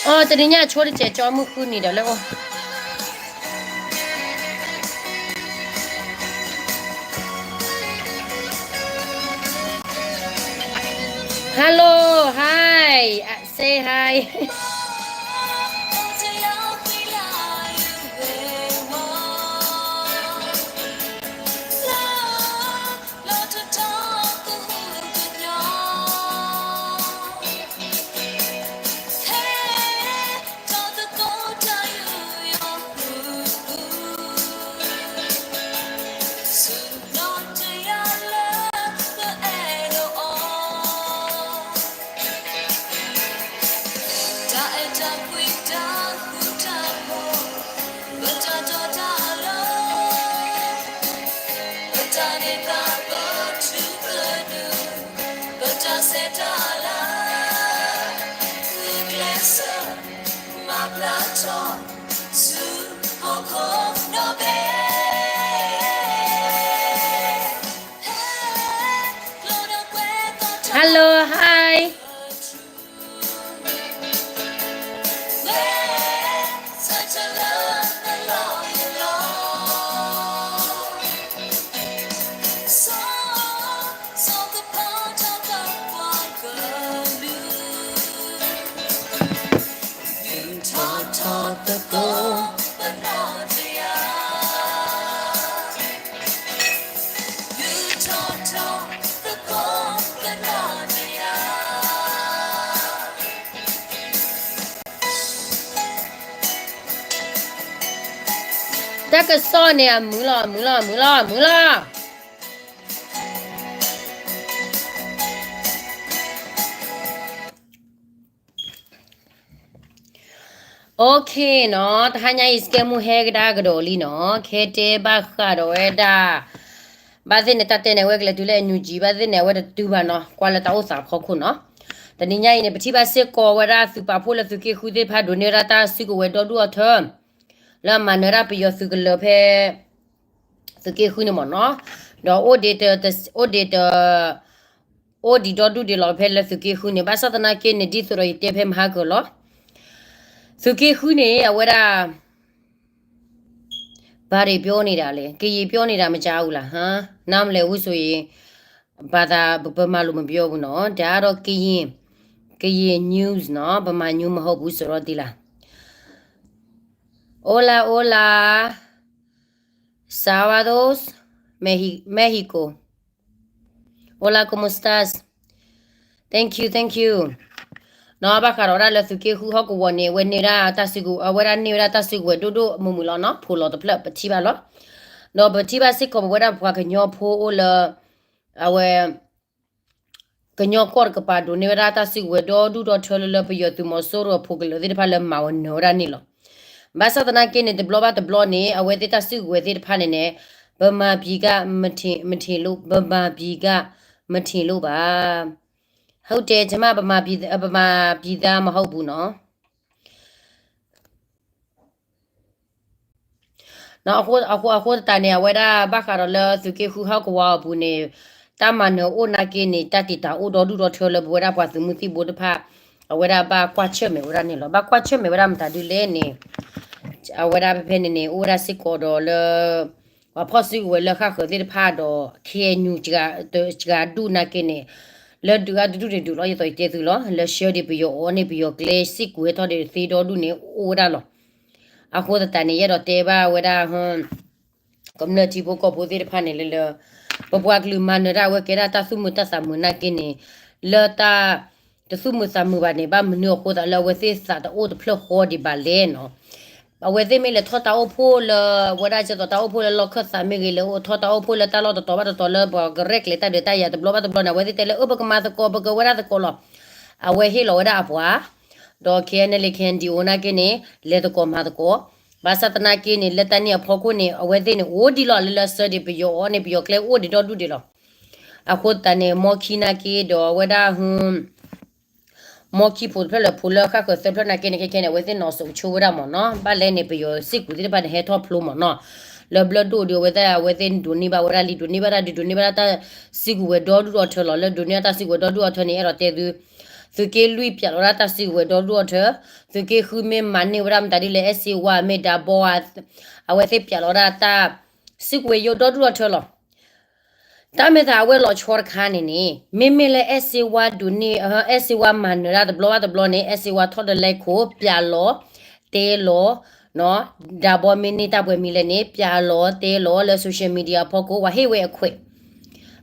အိ တနံၤညါဆိတစဲးကၠီမုၢ်ဃုနံၤဒီးလၢအိၣ် Hello, hi, say hi. Hello, hi. တၢ်ကစီၣ်န့ၣ် အမုာ်လီၤ အမုာ်လီၤ အမုာ်လီၤ အမုာ်လီၤ. Okay နီၤ, တဟါညါအံၤ စကဲမူဟဲကဒါကဒီးလံနီၤ, ခဲတဲဘၣ်ဃးဒီးဝဲဒၣ် ဘၣ်သ့ၣ်န့ၣ် တၢ်တဲန့ၣ် အဝဲကလဲၤတုၤလၢ NUG ဘၣ်သ့ၣ်န့ၣ် အဝဲတတုၤဘၣ်နီၤ, ကွၢ်လၢတၢ်အိၣ်သးဖီခိၣ်နီၤ. တနံၤညါအံၤန့ၣ် ပထံၣ်ဘၣ်စ့ၢ်ကီးဝဲဒၣ်သုးပာ်ဖှိၣ်လၢသုးက့ဃုသ့ၣ်တဖၣ် ဒိးန့ၢ်ဝဲဒၣ်တၢ်စုကဝဲၤဒီဒူၣ်အီၤထၢ လၢအမၤနၢၤဒၣ်ပယီၤသုးကလၢၤဖဲ သုးက့ဃုန့ၣ်မ့ၢ်နီၤ, ဒီး အိၣ်ဒံးတ အိၣ်ဒံးတ အိၣ်ဒံးဒီဒူၣ်ဒံးလီၤဖဲလၢသုးက့ဃုန့ၣ်, ဘၣ်ဆၣ်သနာ်က့န့ၣ် ဒ်သိးဒီးယတဲဖဲမဟါကၢၤလီၤ, သုးက့ဃုန့ၣ် အဝဲဒၣ် ဘာတွေပြောနေတာလဲ, ကရင်ပြောနေတာမကြားဘူးလား, ဟမ်, နားမလည်ဘူးဆိုရင် ဘာသာ ဗမာလိုမပြောဘူးနော်, ဒါကတော့ ကရင် ကရင် news နော်, ဗမာ news မဟုတ်ဘူးဆိုတော့ သိလား. Hola, hola, sábados, Mehi-, México. Hola, ¿cómo estás? Thank you, thank you. နီၤ, ဘၣ်ဃးဒီးဝဲဒၣ်လၢသုးက့ဃုဟီၣ်ကဝီၤန့ၣ် အဝဲန့ၢ်ဝဲဒၣ်တၢ်စုကဝဲၤ, အဝဲဒၣ်န့ၢ်ဝဲဒၣ်တၢ်စုကဝဲၤဒိၣ်ဒိၣ်မုၢ်မုၢ်လီၤနီၤ, ဖိးလီၤတဖျၢၣ် ပထံၣ်ဘၣ်လီၤ. ဒီးပထံၣ်ဘၣ်စ့ၢ်ကီးပဝဲဒၣ်ပှၤကညီဖိအိၣ်လၢ အဝဲ ကညီကီၢ်တကပၤ ဒိးန့ၢ်ဝဲဒၣ်တၢ်စုကဝဲၤဒီဒူၣ်ဒီထၢလၢလၢပယီၤသုးမီၤစိရိၤအဖိးကလၢၤသ့ၣ်တဖၣ်လၢမၤဝဲနၢၤဝဲဒၣ်န့ၣ်လီၤ. ဘၣ်ဆၣ်သနာ်က့န့ၣ် တဘျီဘၣ်တဘျီန့ၣ် အဝဲသ့ၣ်တၢ်စုကဝဲၤသ့ၣ်တဖၣ်န့ၣ်န့ၣ် ဗမာပြည်က မထင်လို့, ဗမာပြည်က မထင်လို့ပါ. ဟုတ်တယ်, ကျွန်မ ဗမာပြည်, ဗမာပြည်သားမဟုတ်ဘူးနော်. အဃိ, အဃိ, အဃိသတးန့ၣ် အဝဲဒၣ်ဘၣ်ဃးဒီးလၢသုးက့ဃုဟီၣ်ကဝီၤအပူၤန့ၣ် တၢ်မၤနၢၤအိၣ်နာ်က့န့ၣ် တၢ်တံာ်တာ်အိၣ်ဒီဒူၣ်ဒီထၢလၢပဝဲဒၣ်ပှၤသုးမုၢ်သံၣ်ဘိတဖၣ် အဝဲဒၣ်ဘၣ်ကွၢ်ဆၢၣ်မဲာ်ဝဲဒၣ်န့ၣ်လီၤ. ဘၣ်ကွၢ်ဆၢၣ်မဲာ်ဝဲဒၣ်မတၤဒုလဲၣ်န့ၣ် အဝဲဒၣ်ဖဲဖဲန့ၣ်န့ၣ် အိၣ်ဝဲဒၣ်စ့ၢ်ကီးဒီးလၢ ပှၤဖီၣ်စုကဝဲၤလၢဃၣ်ဃၢၤသ့ၣ်တဖၣ်ဒီး ခ့ၣ်အဲၣ်ယူၣ် စှၤဒူၣ်နာ်က့န့ၣ် လၢဒုးအါတဒူၣ်န့ၣ်ဒုးလီၤ. ယသိးယတဲသုလီၤ လၢဆှၢဒံးပယီၤအီၤန့ၣ် ပယီၤကျဲစ့ၢ်ကီးဟဲထီၣ်ဒံးသ့ဒီဒူၣ်န့ၣ် အိၣ်ဝဲဒၣ်လီၤ. အဃိသတးန့ၣ် ယအဲၣ်ဒိးတဲဘၣ်ဝဲဒၣ် ကမျၢၢ်ထံဖိကီၢ်ဖိသ့ၣ်တဖၣ်န့ၣ်လၢလၢ ပပှၤကလုာ်မၤနၢၤတၢ်အဝဲကဲဒၣ်တၢ်သူၣ်မုာ်တၢ်သးမုာ်နာ်က့န့ၣ် လၢတၢ် တသူၣ်မုာ်သးမုာ်ဘၣ်န့ၣ် ဘၣ်မနုၤအဃိသးလၢအဝဲသ့ၣ်သးတအိၣ်တဖျၢၣ်ဃီဒံးဘၣ်လဲၣ်နီၤ. အဝဲသ့ၣ်မ့ၢ်လဲၤထီၣ်တၢ်အိၣ်ဖှိၣ်လၢ ဝဲဒၣ်ကဲသိးတၢ်အိၣ်ဖှိၣ်လၢလီၢ်ခၢၣ်သးမ့ၢ်ဂ့ၤ လဲၤအိၣ်ထီၣ်တၢ်အိၣ်ဖှိၣ်လၢတၢ်လီၢ်တတီၤဘၣ်တတီၤလၢပှၤကရဲၣ်ကျဲၤတၢ်ဒုးတၢ်ယၤတဘျီဘၣ်တဘျီန့ၣ် အဝဲသ့ၣ်တဲလၢ အၢ ပကမၤသကိး ပကဝဲဒၣ်သကိးလီၤ. အဝဲဟ့ၣ်လီၤဝဲဒၣ်အပှၤ ဒီး ခဲအံၤန့ၣ် လဲၤ ခဲအံၤ ဒံး အိၣ်နာ်က့န့ၣ် လဲၤသကိးမၤသကိး, ဘၣ်ဆၣ်သနာ်က့န့ၣ် လၢတၢ်န့ၣ်အဖီခိၣ်န့ၣ် အဝဲသ့ၣ်န့ၣ် အိၣ်ဒံးလီၤလၢလၢဆၢဒံးပယီၤအီၤန့ၣ် ပယီၤကျဲအိၣ်ဒံးဒီဒူၣ်ဒံးလီၤ. အဃိသတးန့ၣ် မီခံနာ်က့ဒီးဝဲဒၣ် မီခံဖိတဖျၢၣ်လၢဖိလၢဃၣ်ဃၢၤသၢဖျၢၣ်နာ်က့န့ၣ် ခဲခဲန့ၣ် အဝဲသ့ၣ်နီၤစိးကဆိဝဲဒၣ်မ့ၢ်နီၤ, ဘၣ်လဲၣ်န့ၣ် ပယီၤစ့ၢ်ကီးသ့ၣ်တဖၣ်န့ၣ် ဟဲထီၣ်ဖျိမ့ၢ်နီၤ, လၢဘျၢၣ်ဒိၣ်ဒုးအဝဲသ့ၣ် အဝဲသ့ၣ်ဒိးန့ၢ်ဘၣ်ဝဲဒၣ်လံ ဒိးန့ၢ်ဘၣ်တၢ်ဒုး ဒိးန့ၢ်ဘၣ်တၢ်စံးကဝဲၤဒီဒူၣ်ဒီထၢလီၤ. လၢဒိးန့ၢ်တၢ်စံးကဝဲၤဒီဒူၣ်ဒီထၢန့ၣ် အဲၣ်ဒိးတဲသု သုးက့လွံၢ်ပၠးလီၤဒၣ်တၢ်စုကဝဲၤဒီဒူၣ်ဒီထၢ, သုးက့ဃုမ့ၢ်မၤန့ၢ်ဝဲဒၣ်မတၤဒ်လဲၣ် အဲၣ်စ့ဝါမ့ၢ်ဒၤဘီဧါ, အဝဲသ့ၣ်ပၠးလီၤဒၣ်တၢ်စုကဝဲၤယိဒီဒူၣ်ဒီထၢလီၤ. တၢ်မ့ၢ်သးအဝဲလီၤဆီတခါန့ၣ်န့ၣ် မ့မ့ၢ်လၢအဲၣ်စ့ဝါဒိးန့ၢ် အဲၣ်စ့ဝါမၤနၢၤဒၣ်တဘျီဘၣ်တဘျီန့ၣ် အဲၣ်စ့ဝါထီၣ်ဒီးလဲခိၣ် ပၠးလီၤ တဲလီၤ ဒၤဘီမ့ၢ်န့ၢ်တၢ်ပှဲၤမံၤလဲၣ်န့ၣ် ပၠးလီၤတဲလီၤလၢ social media အဖီခိၣ် ပှၤဟ့ၣ်ဝဲအခွဲး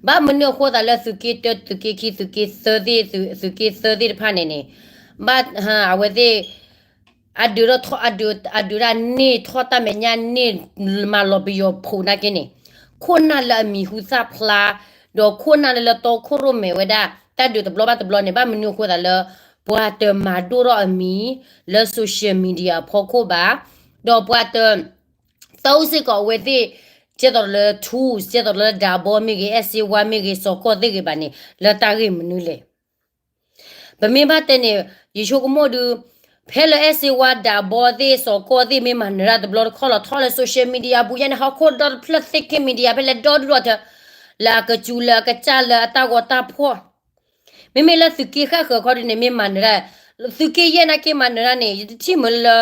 ဘၣ်မနုၤအဃိသးလၢသုးက့တၢ သုးက့ခံ သုးက့သၢသ့ၣ် သုးက့သၢသ့ၣ်တဖၣ်န့ၣ်န့ၣ် ဘၣ်အဝဲသ့ၣ် အဒုးထီၣ် အဒုးဒၣ်န့ၢ်ထီၣ်တၢ်မဲာ်ညါန့ၢ်မၤလီၤပယီၤဖိးနာ်က့န့ၣ် ခိၣ်နၢ်လၢအမံၤဟူသၣ်ဖျါ ဒီးခိၣ်နၢ်လၢလၢတီခိၣ်ရိၣ်မဲာ်ဝဲဒၣ် တၢ်ဒုးတဘျီဘၣ်တဘျီန့ၣ် ဘၣ်မနုၤအဃိသးလၢ ပှၤတမၤဒိၣ်ထီၣ်အမံၤလၢ social media အဖီခိၣ်ဘၣ်, ဒီးပှၤတ သီစ့ၢ်ကီးအဝဲသ့ၣ် ကဲသိးလၢ tools ကဲသိးလၢဒၤဘီမ့ၢ်ဂ့ၤ အဲၣ်စ့ဝါမ့ၢ်ဂ့ၤ စီၤကီၢ်သ့ၣ်ဂ့ၤဘၣ်န့ၣ် လၢတၢ်ဂ့ၢ်မနုၤလဲၣ်. ပမ့ၢ်ဘၣ်တဲန့ၣ် ယဆိကမိၣ်ဒုး ဖဲလၢအဲၣ်စ့ဝါဒၤဘီသ့ၣ် စီၤကီၢ်သ့ၣ်မ့ၢ်မၤနၢၤတၢ်တဘျီတခီၣ်လီၤ ထီၣ်လၢ social media အပူၤယဲန့ၣ် ဟီၣ်ခိၣ်ဒီတဖျၢၣ် သ့ၣ်ခ့ media ဖဲလဲၣ်ဒီဒူၣ်ဒီထၢ လၢအကစူၤလၢအကစၢ်လၢအတၢ်ဂီၤတၢ်ဖှီၣ် မ့မ့ၢ်လၢသုးက့ဃၣ်ဃၢၤခီဒုးန့ၣ် မ့ၢ်မၤနၢၤဒၣ် သုးက့ယဲၢ်နာ်က့မၤနၢၤဒၣ်န့ၣ် ယတထံၣ်မုာ်လၢ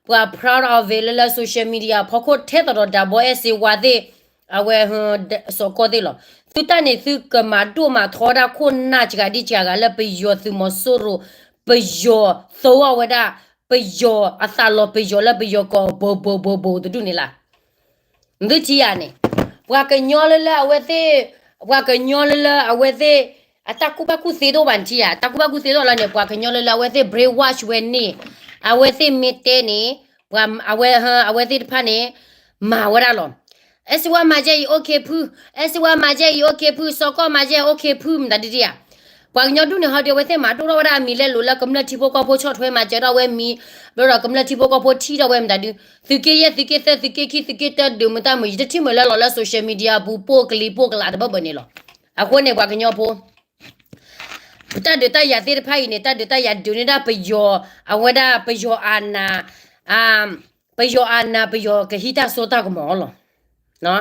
ပှၤ proud of it လၢလၢ social media အဖီခိၣ်ထဲသိးဒီးဒၤဘီအဲၣ်စ့ဝါသ့ၣ် အဝဲ စီၤကီၢ်သ့ၣ်လီၤ. သုတၢ်န့ၣ် သုကမၤဒိၣ်မၤထီဝဲဒၣ်ခိၣ်နၢ်စှၤဒ်စှၤဂၤလၢပယီၤသုးမီၤစိရိၤ ပယီၤသဝီဝဲဒၣ် ပယီၤအသးလီၤပယီၤလၢပယီၤကီၢ်ဘိဘိဘိဘိတဒူၣ်န့ၣ်လီၤ. နသုထံၣ်ဧါန့ၣ် ပှၤကညီလၢလၢအဝဲသ့ၣ် ပှၤကညီလၢလၢအဝဲသ့ၣ် အတၢ်ကူၣ်ဘၣ်ကူၣ်သ့တအိၣ်ဘၣ်နထံၣ်ဧါ တၢ်ကူၣ်ဘၣ်ကူၣ်သ့တအိၣ်လီၤန့ၣ် ပှၤကညီလၢလၢအဝဲသ့ၣ် brainwash ဝဲန့ၣ် အဝဲသ့ၣ်မ့ၢ်တဲန့ၣ် ပှၤအဝဲ အဝဲသ့ၣ်တဖၣ်န့ၣ် မၤဝဲဒၣ်လီၤ. အဲၣ်စ့ဝါမၤကဲအံၤ okay ဖု, အဲၣ်စ့ဝါမၤကဲအံၤ okay ဖု, စီၤကီၢ်မၤကဲ okay ဖု မတၤဒ်ဒ်ဧါ. ပှၤကညီဒူၣ်န့ၣ် ဟီဒုး အဝဲသ့ၣ်မၤဒိၣ်ထီၣ်ဝဲဒၣ်အမံၤလဲလိာ်လၢကမျၢၢ်ထံဖိကီၢ်ဖိဆီၣ်ထွဲမၤစၢၤထီၣ်ဝဲမံၤ, ဘျီဒီးကမျၢၢ်ထံဖိကီၢ်ဖိထံၣ်ထီၣ်ဝဲမတၤဒုး, သုးက့ယဲၢ် သုးက့သၢ သုးက့ခံ သုးက့တၢ ဒုးမုာ်တၢ်မုာ် ယတထံၣ်မုာ်လၢလီၤလၢ social media အပူၤ ပိၢ်ကလံၤပိၢ်ကလးတဘၢဘၢန့ၣ်လီၤ. အဃိန့ၣ် ပှၤကညီဖိ တၢ်ဒုးတၢ်ယၤသ့ၣ်တဖၣ်အံၤန့ၣ် တၢ်ဒုးတၢ်ယၤဒုးန့ၢ်ဒၣ်ပယီၤ အဝဲဒၣ်ပယီၤအနး ပယီၤအနး ပယီၤကဟံးတၢ်စိတၢ်ကမီၤလီၤ.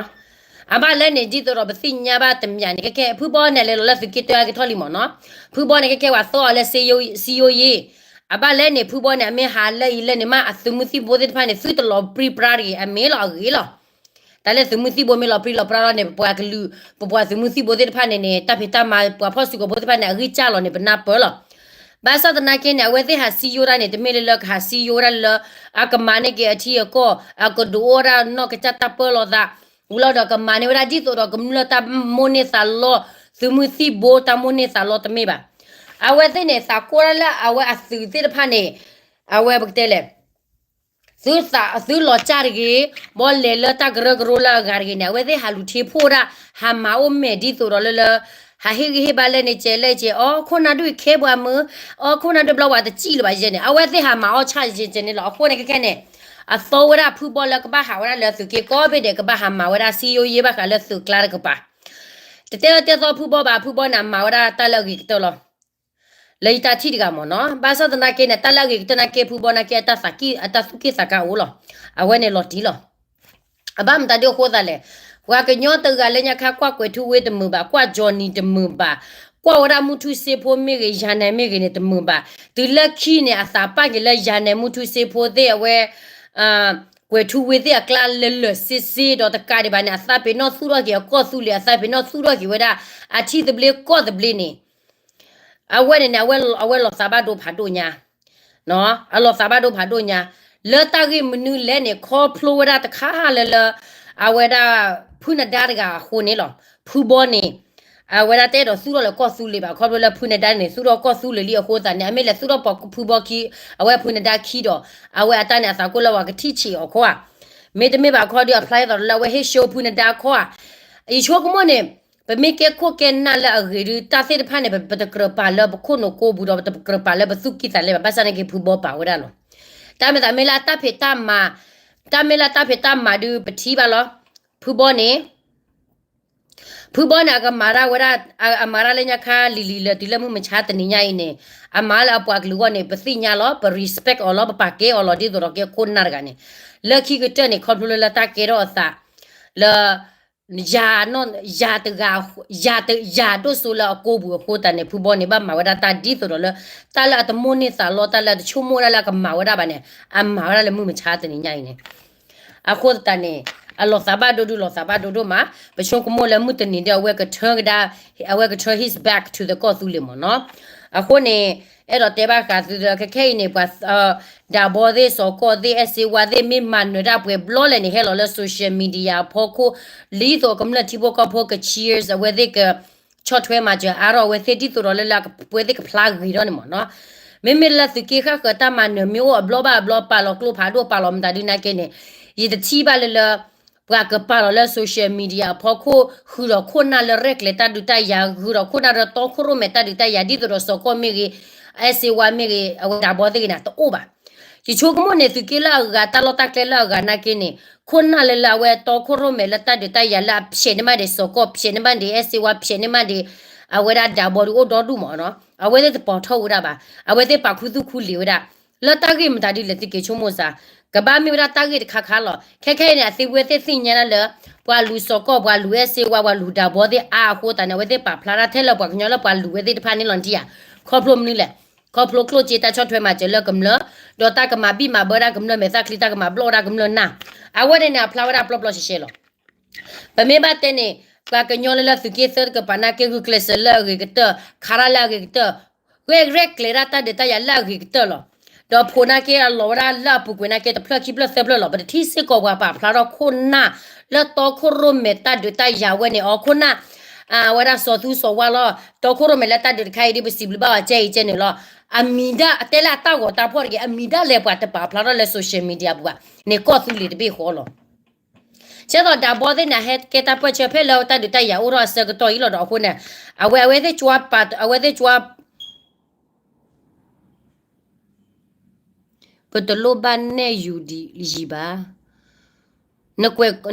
အဘၣ်လဲၣ်န့ၣ် ဒ်သိးဒီးပသ့ၣ်ညါဘၣ်တမံၤန့ၣ် ကဲကဲ ဖုဘီန့ၣ် လဲၤလီၤလၢသုးက့တၢအကထီၣ်လံမ့ၢ်နီၤ, ဖုဘီန့ၣ် ကဲကဲ ပှၤသီအီၤလၢ စည်းရုံးရေး, အဘၣ်လဲၣ်န့ၣ် ဖုဘီန့ၣ် အမ့ၢ်ဟးလၢအံၤလၢန့ၣ် မ့ၢ်အသုးမုၢ်သံၣ်ဘိသ့ၣ်တဖၣ်န့ၣ် သုတလီၤပြံပြါတဂ့ၤ အမ့ၢ်လီၤအဂ့ၤလီၤ. တၢ်လၢသုးမုၢ်သံၣ်ဘိမ့ၢ်လီၤပြံလီၤပြါလီၤန့ၣ် ပပှၤကလုာ် ပပှၤသုးမုၢ်သံၣ်ဘိသ့ၣ်တဖၣ်န့ၣ်န့ၣ် တၢ်ဖံးတၢ်မၤ ပှၤဖီၣ်စုကဝဲၤဖိသ့ၣ်တဖၣ်န့ၣ် အဂံၢ်စၢ်လီၤန့ၣ် ပနၢ်ပၢၢ်လီၤ. ဘၣ်ဆၣ်သနာ်က့န့ၣ် အဝဲသ့ၣ်ဟးစည်းရုံးတၢ်န့ၣ် တမ့ၢ်လၢလၢကဟးစည်းရုံးဝဲဒၣ်လၢ အကမၤန့ၢ်က့ၤအထံအကီၢ် အကဒုးအိၣ်ဝဲဒၣ်နီၢ်ကစၢ်တၢ်ပၢလီၤသး ဝံၤလီၤဒီးကမၤန့ၢ်ဝဲဒၣ်ဒ်သိးဒီးကမျၢၢ်တၢ်မိၣ်န့ၢ်သးလီ သုးမုၢ်သံၣ်ဘိတၢ်မိၣ်န့ၢ်သးလီတမ့ၢ်ဘၣ်. အဝဲသ့ၣ်န့ၣ် သးကိၢ်ဒၣ်လၢအဝဲအသုးသ့ၣ်တဖၣ်န့ၣ် အဝဲပကတဲလဲၣ် သုလီၤစၢ်တဂ့ၤ, ဘီလဲၤလၢတၢ်ကရၢကရိလၢအဂၤတဂ့ၤန့ၣ် အဝဲသ့ၣ်ဟးလူၤထံဖှိၣ်ဒၣ် ဟးမၤအိၣ်မဲာ်ဒ်သိးဒီးလၢလၢ ဟးဟ့ၣ်ဂံၢ်ဟ့ၣ်ဘါလဲၣ်န့ၣ် ကဲလဲၣ်ကဲ အီ ခိၣ်နၢ်ဒိၣ်အံၤခဲပှၤမုာ်, အီ ခိၣ်နၢ်ဒိၣ်ဘျီဝဲတစံၣ်လၢၤဘၣ်ယဲန့ၣ် အဝဲသ့ၣ်ဟးမၤအီၣ်ဆၣ်ယဲကဲန့ၣ်လီၤ. အဃိန့ၣ်ခဲခဲန့ၣ် အသီဝဲဒၣ်ဖုဘီလၢကဘၣ်ဟးဝဲဒၣ်လၢသုးက့ကိးဘ့ၣ်ဒဲး ကဘၣ်ဟးမၤဝဲဒၣ်စည်းရုံးရေးဘၣ်ဃးလၢသုးကျါတကပၤ တတဲအီၤတဲသီဖုဘီဘၣ် ဖုဘီန့ၣ် အမၤဝဲဒၣ်တၢ်လၢအဂ့ၤကတၢၢ်လီၤ. လၢယတၢ်ထံၣ်တဂၤမ့ၢ်နီၤ ဘၣ်ဆၣ်သနာ်က့န့ၣ် တၢ်လၢအဂ့ၤကတၢၢ်နာ်က့ ဖုဘီနာ်က့ အတၢ်သူၣ်က့ၣ်သးကါအိၣ်လီၤ. အဝဲန့ၣ်လီၤတံၢ်လီၤ. အဘၣ်မတၤဒ်အဃိသတးလဲၣ်, ပှၤကညီတဂၤလၢညါခါ ကွၢ်ကွဲၤထူဝ့တမုာ်ဘၣ်, ကွၢ်ကၠီၤနံၤတမုာ်ဘၣ်, ကွၢ်ဝဲဒၣ်မုၢ်ထူစ့ဖိမ့ၢ်ဂ့ၤ ယၤနဲမ့ၢ်ဂ့ၤန့ၣ် တမုာ်ဘၣ်. တုၤလၢခံန့ၣ် အသးပာ်က့ၤလၢယၤနဲမုၢ်ထူစ့ဖိသ့ၣ်အဝဲ ကွဲၤထူဝ့သ့ၣ်အကျါလၢလၢာ်စ့စ့ဒီးတကးဒံးဘၣ်န့ၣ် အသးပ့ၤနီၣ်သူၣ်ထီၣ်က့ၤအကီၢ်သူလ့ၤ အသးပ့ၤနီၣ်သူၣ်ထီၣ်က့ၤဝဲဒၣ် အထံသဘျ့ကီၢ်သဘျ့န့ၣ် အဝဲန့ၣ်န့ၣ် အဝဲလီၤသးဘၣ်ဒိဖးဒိၣ်ညါ, အလီၤသးဘၣ်ဒိဖးဒိၣ်ညါ, လၢတၢ်ဂ့ၢ်မနုၤလဲၣ်န့ၣ် ခီဖျိဝဲဒၣ်တခါလၢလၢ အဝဲဒၣ် ဖုနဒါတဂၤအဃိန့ၣ်လီၤ. ဖုဘီန့ၣ် အဝဲဒၣ်တအဲၣ်ဒိးသူၣ်ထီၣ်လၢကီၢ်သူလ့ၤဘၣ် ခီဖျိလၢဖုနဒါန့ၣ် သူၣ်ထီၣ်ကီၢ်သူလ့ၤလံအဃိသတးန့ၣ် အမ့ၢ်လဲၤသူၣ်ထီၣ်ပိာ်ဖုဘီခံ အဝဲဖုနဒါခံဒီး အဝဲအတၢ်န့ၣ်အသးကိၢ်လၢပှၤကထံၣ်ဆံးအီၤခီဧါ. မ့တမ့ၢ်ဘၣ်ခီဒီး အဖျါအသးလၢအဝဲဟ့ၣ် show ဖုနဒါခီဧါ. ယဆိကမိၣ်န့ၣ် ပမ့ၢ်ကဲခိၣ်ကဲနၢ်လၢအဂ့ၤဒုး တၢ်သ့ၣ်တဖၣ်န့ၣ် ပတကြၢးပာ်လၢပခိၣ်နူာ်ကိးပူၤဒီး ပတကြၢးပာ်လၢပသူၣ်ကံၢ်သးလဲဘၣ်. ဘၣ်ဆၣ်နာ်က့ဖုဘီပာ်ဝဲဒၣ်လီၤ. တၢ်မ့ၢ်သးမ့ၢ်လၢအတၢ်ဖံးတၢ်မၤ, တၢ်မ့ၢ်လၢအတၢ်ဖံးတၢ်မၤဒုး ပထံၣ်ဘၣ်လီၤ. ဖုဘီန့ၣ် ဖုဘီန့ၣ် အကမၤဒၣ်ဝဲဒၣ် အမၤဒၣ်လၢညါခါလံၤလံၤလၢ တုၤလၢမုၢ်မဆါတနံၤညါအံၤန့ၣ် အမၤလၢအပှၤကလုာ်အဂီၢ်န့ၣ် ပသ့ၣ်ညါလီၤ, ပ respect အီၤလီၤ, ပပာ်ကဲအီၤလီၤ ဒ်သိးဒီးကဲခိၣ်နၢ်တဂၤန့ၣ်. လၢခံကတၢၢ်န့ၣ် ခီဖျိလၢလၢတၢ်ကဲထီၣ်အသး လၢ ယၤနီၢ် ယၤတဂၤ ယၤတ ယၤဒိၣ်စိလၢအကိးပူၤအဃိသတးန့ၣ် ဖုဘီန့ၣ် ဘၣ်မၤဝဲဒၣ်တၢ်ဒ်သိးဒီးလၢ တၢ်လၢအတမိၣ်န့ၢ်သးလီ တၢ်လၢအတဆိကမိၣ်ဝဲဒၣ်လၢအကမၤဝဲဒၣ်ဘၣ်န့ၣ် အမၤဝဲဒၣ်လၢမုၢ်မဆါတနံၤညါအံၤန့ၣ်. အဃိသတးန့ၣ် အလီၤသးဘၣ်ဒိဒုး လီၤသးဘၣ်ဒိဒိၣ်မး, ပဆိကမိၣ်လၢမုၢ်တနံၤဒီး အဝဲကထၢကဒါ အဝဲကထၢ his back to the ကီၢ်သူလ့ၤမ့ၢ်နီၤ. အဃိန့ၣ် အဲၣ်ဒိးတဲဘၣ်ဃးသုဒီး ခဲခဲအံၤန့ၣ် ပှၤ ဒးဘီသ့ၣ် စီၤကီၢ်သ့ၣ် အဲၣ်စ့ဝါသ့ၣ် မ့ၢ်မၤနၢၤတၢ်ပှဲၤဘျီလဲၣ်န့ၣ် ဟဲလီၤလၢ social media အဖီခိၣ် ဒ်သိးကမျၢၢ်ထံဖိကီၢ်ဖိက cheers အဝဲသ့ၣ်က ဆီၣ်ထွဲမၤစၢၤအါထီၣ်အဝဲသ့ၣ် ဒ်သိးဒီးလၢလၢအဝဲသ့ၣ်ကဖျါဂ့ၤထီၣ်န့ၣ်မ့ၢ်နီၤ. မ့မ့ၢ်လၢသုးက့ဃၣ်ဃၢၤတၢ်မၤနၢၤမ့ၢ်အိၣ်အဘျီဘၣ်အဘျီ ပာ်လီၤကျိဖးဒိၣ် ပာ်လီၤမတၤဒုးနာ်က့န့ၣ် ယတထံၣ်ဘၣ်လၢလၢ ပှၤကပာ်လီၤလၢ social media အဖီခိၣ် ဃုာ်ဒီးခိၣ်နၢ်လၢရဲၣ်ကျဲၤတၢ်ဒုးတၢ်ယၤ ဃုာ်ဒီးခိၣ်နၢ်လၢတီခိၣ်ရိၣ်မဲာ်တၢ်ဒုးတၢ်ယၤ ဒ်သိးဒီးစီၤကီၢ်မ့ၢ်ဂ့ၤ အဲၣ်စ့ဝါမ့ၢ်ဂ့ၤ အဝဲဒးဘီသ့ၣ်ဂ့ၤန့ၣ် တအိၣ်ဘၣ်. ယဆိကမိၣ်န့ၣ် သုးက့လၢအဂၤ တၢ်လီၢ်တၢ်ကျဲလၢအဂၤနာ်က့န့ၣ် ခိၣ်နၢ်လၢလၢအဝဲတီခိၣ်ရိၣ်မဲာ်လၢတၢ်ဒုးတၢ်ယၤလၢအဖျဲးန့ၢ်မးဒံး စီၤကီၢ်ဖျဲးန့ၢ်မးဒံး အဲၣ်စ့ဝါဖျဲးန့ၢ်မးဒံး အဝဲဒၣ်ဒးဘီဒုးအိၣ်ဒီဒူၣ်မ့ၢ်နီၤ. အဝဲသ့ၣ်တပိာ်ထီၣ်ဝဲဒၣ်ဘၣ်. အဝဲသ့ၣ်ပာ်ခူသူၣ်ခူလံာ်ဝဲဒၣ် လၢတၢ်ဂ့ၢ်မတၤဒုးလဲၣ်သုးက့ဆိကမိၣ်စ့ၢ် ကဘၣ်မ့ၢ်ဝဲဒၣ်တၢ်ဂ့ၢ်တခါခါလီၤ. ခဲခဲအံၤန့ၣ် အသ့ဝဲသ့ၣ်သ့ၣ်ညါဒၣ်လၢ ပှၤလူၤစီၤကီၢ် ပှၤလူၤအဲၣ်စ့ဝါ ပှၤလူၤဒးဘီသ့ၣ်အါအဃိသတးန့ၣ် အဝဲသ့ၣ်ပာ်ဖျါဒၣ်ထဲလၢပှၤကညီလၢပှၤလူၤဝဲသ့ၣ်တဖၣ်န့ၣ်လီၤတံၢ်ဧါ. ခီဖျိမနုၤလဲၣ်. ခီဖျိကျိၣ်စ့တၢ်ဆီၣ်ထွဲမၤစၢၤလၢကမျၢၢ် ဒီးတၢ်ကမၤဘံၣ်မၤဘၢတၢ်ကမျၢၢ်မဲာ်သၣ်ချံ တၢ်ကမၤဘျီၣ်ဝဲဒၣ်ကမျၢၢ်နၢ် အဝဲန့ၣ်န့ၣ် အဖျါဝဲဒၣ်ပျီပျီရှဲရှဲလီၤ. ပမ့ၢ်ဘၣ်တဲန့ၣ် ပှၤကညီလၢလၢသုးက့သၢတကပၤနာ်က့ ဂုာ်ကျဲးစၢးလၢအဂ့ၤကတၢၢ် ခးတၢ်လၢအဂ့ၤကတၢၢ် ရဲၣ်ကျဲၤဒၣ်တၢ်ဒုးတၢ်ယၤလၢအဂ့ၤကတၢၢ်လီၤ. ဒီးဖိနာ်က့အလီၤဝဲဒၣ်လၢအပူၤကွံာ်နာ်က့ တဖျၢၣ်ခံဖျၢၣ်သၢဖျၢၣ်လီၤ. ပတထံၣ်စ့ၢ်ကီးပှၤပာ်ဖျါထီၣ်ခိၣ်နၢ် လၢတီခိၣ်ရိၣ်မဲာ်တၢ်ဒုးတၢ်ယၤဝဲန့ၣ် အီၤခိၣ်နၢ် အဝဲဒၣ်စီၤသူစီၤဝါလီၤ. တီခိၣ်ရိၣ်မဲာ်လၢတၢ်ဒုးတခါအံၤဒ်ပစံးဘျုးဘၣ်အီၤကဲအံၤကဲန့ၣ်လီၤ. အမံၤဒၣ်တဲလၢအတၢ်ဂီၤတၢ်ဖီၣ်တဂ့ၤ အမံၤဒၣ်လဲာ်ပှၤတပာ်ဖျါထီၣ်လၢ social media ပူၤဘၣ်န့ၣ် ကီၢ်သူလ့ၤတဘ့ၣ်ဃီလီၤ. ကဲသိးဒးဘီသ့ၣ်န့ၣ် ဟဲကဲတၢ်ပၢၢ်ဆၢဖဲလၢတၢ်ဒုးတၢ်ယၤအိၣ်ထီၣ်အဆၢကတီၢ်အံၤလီၤဒီးအဃိန့ၣ် အဝဲ အဝဲသ့ၣ်ကွၢ်ပာ် အဝဲသ့ၣ်ကွၢ် ပတလိၣ်ဘၣ်နဲၣ်ယူၤဒံးယံၤဘၣ်. နကွဲ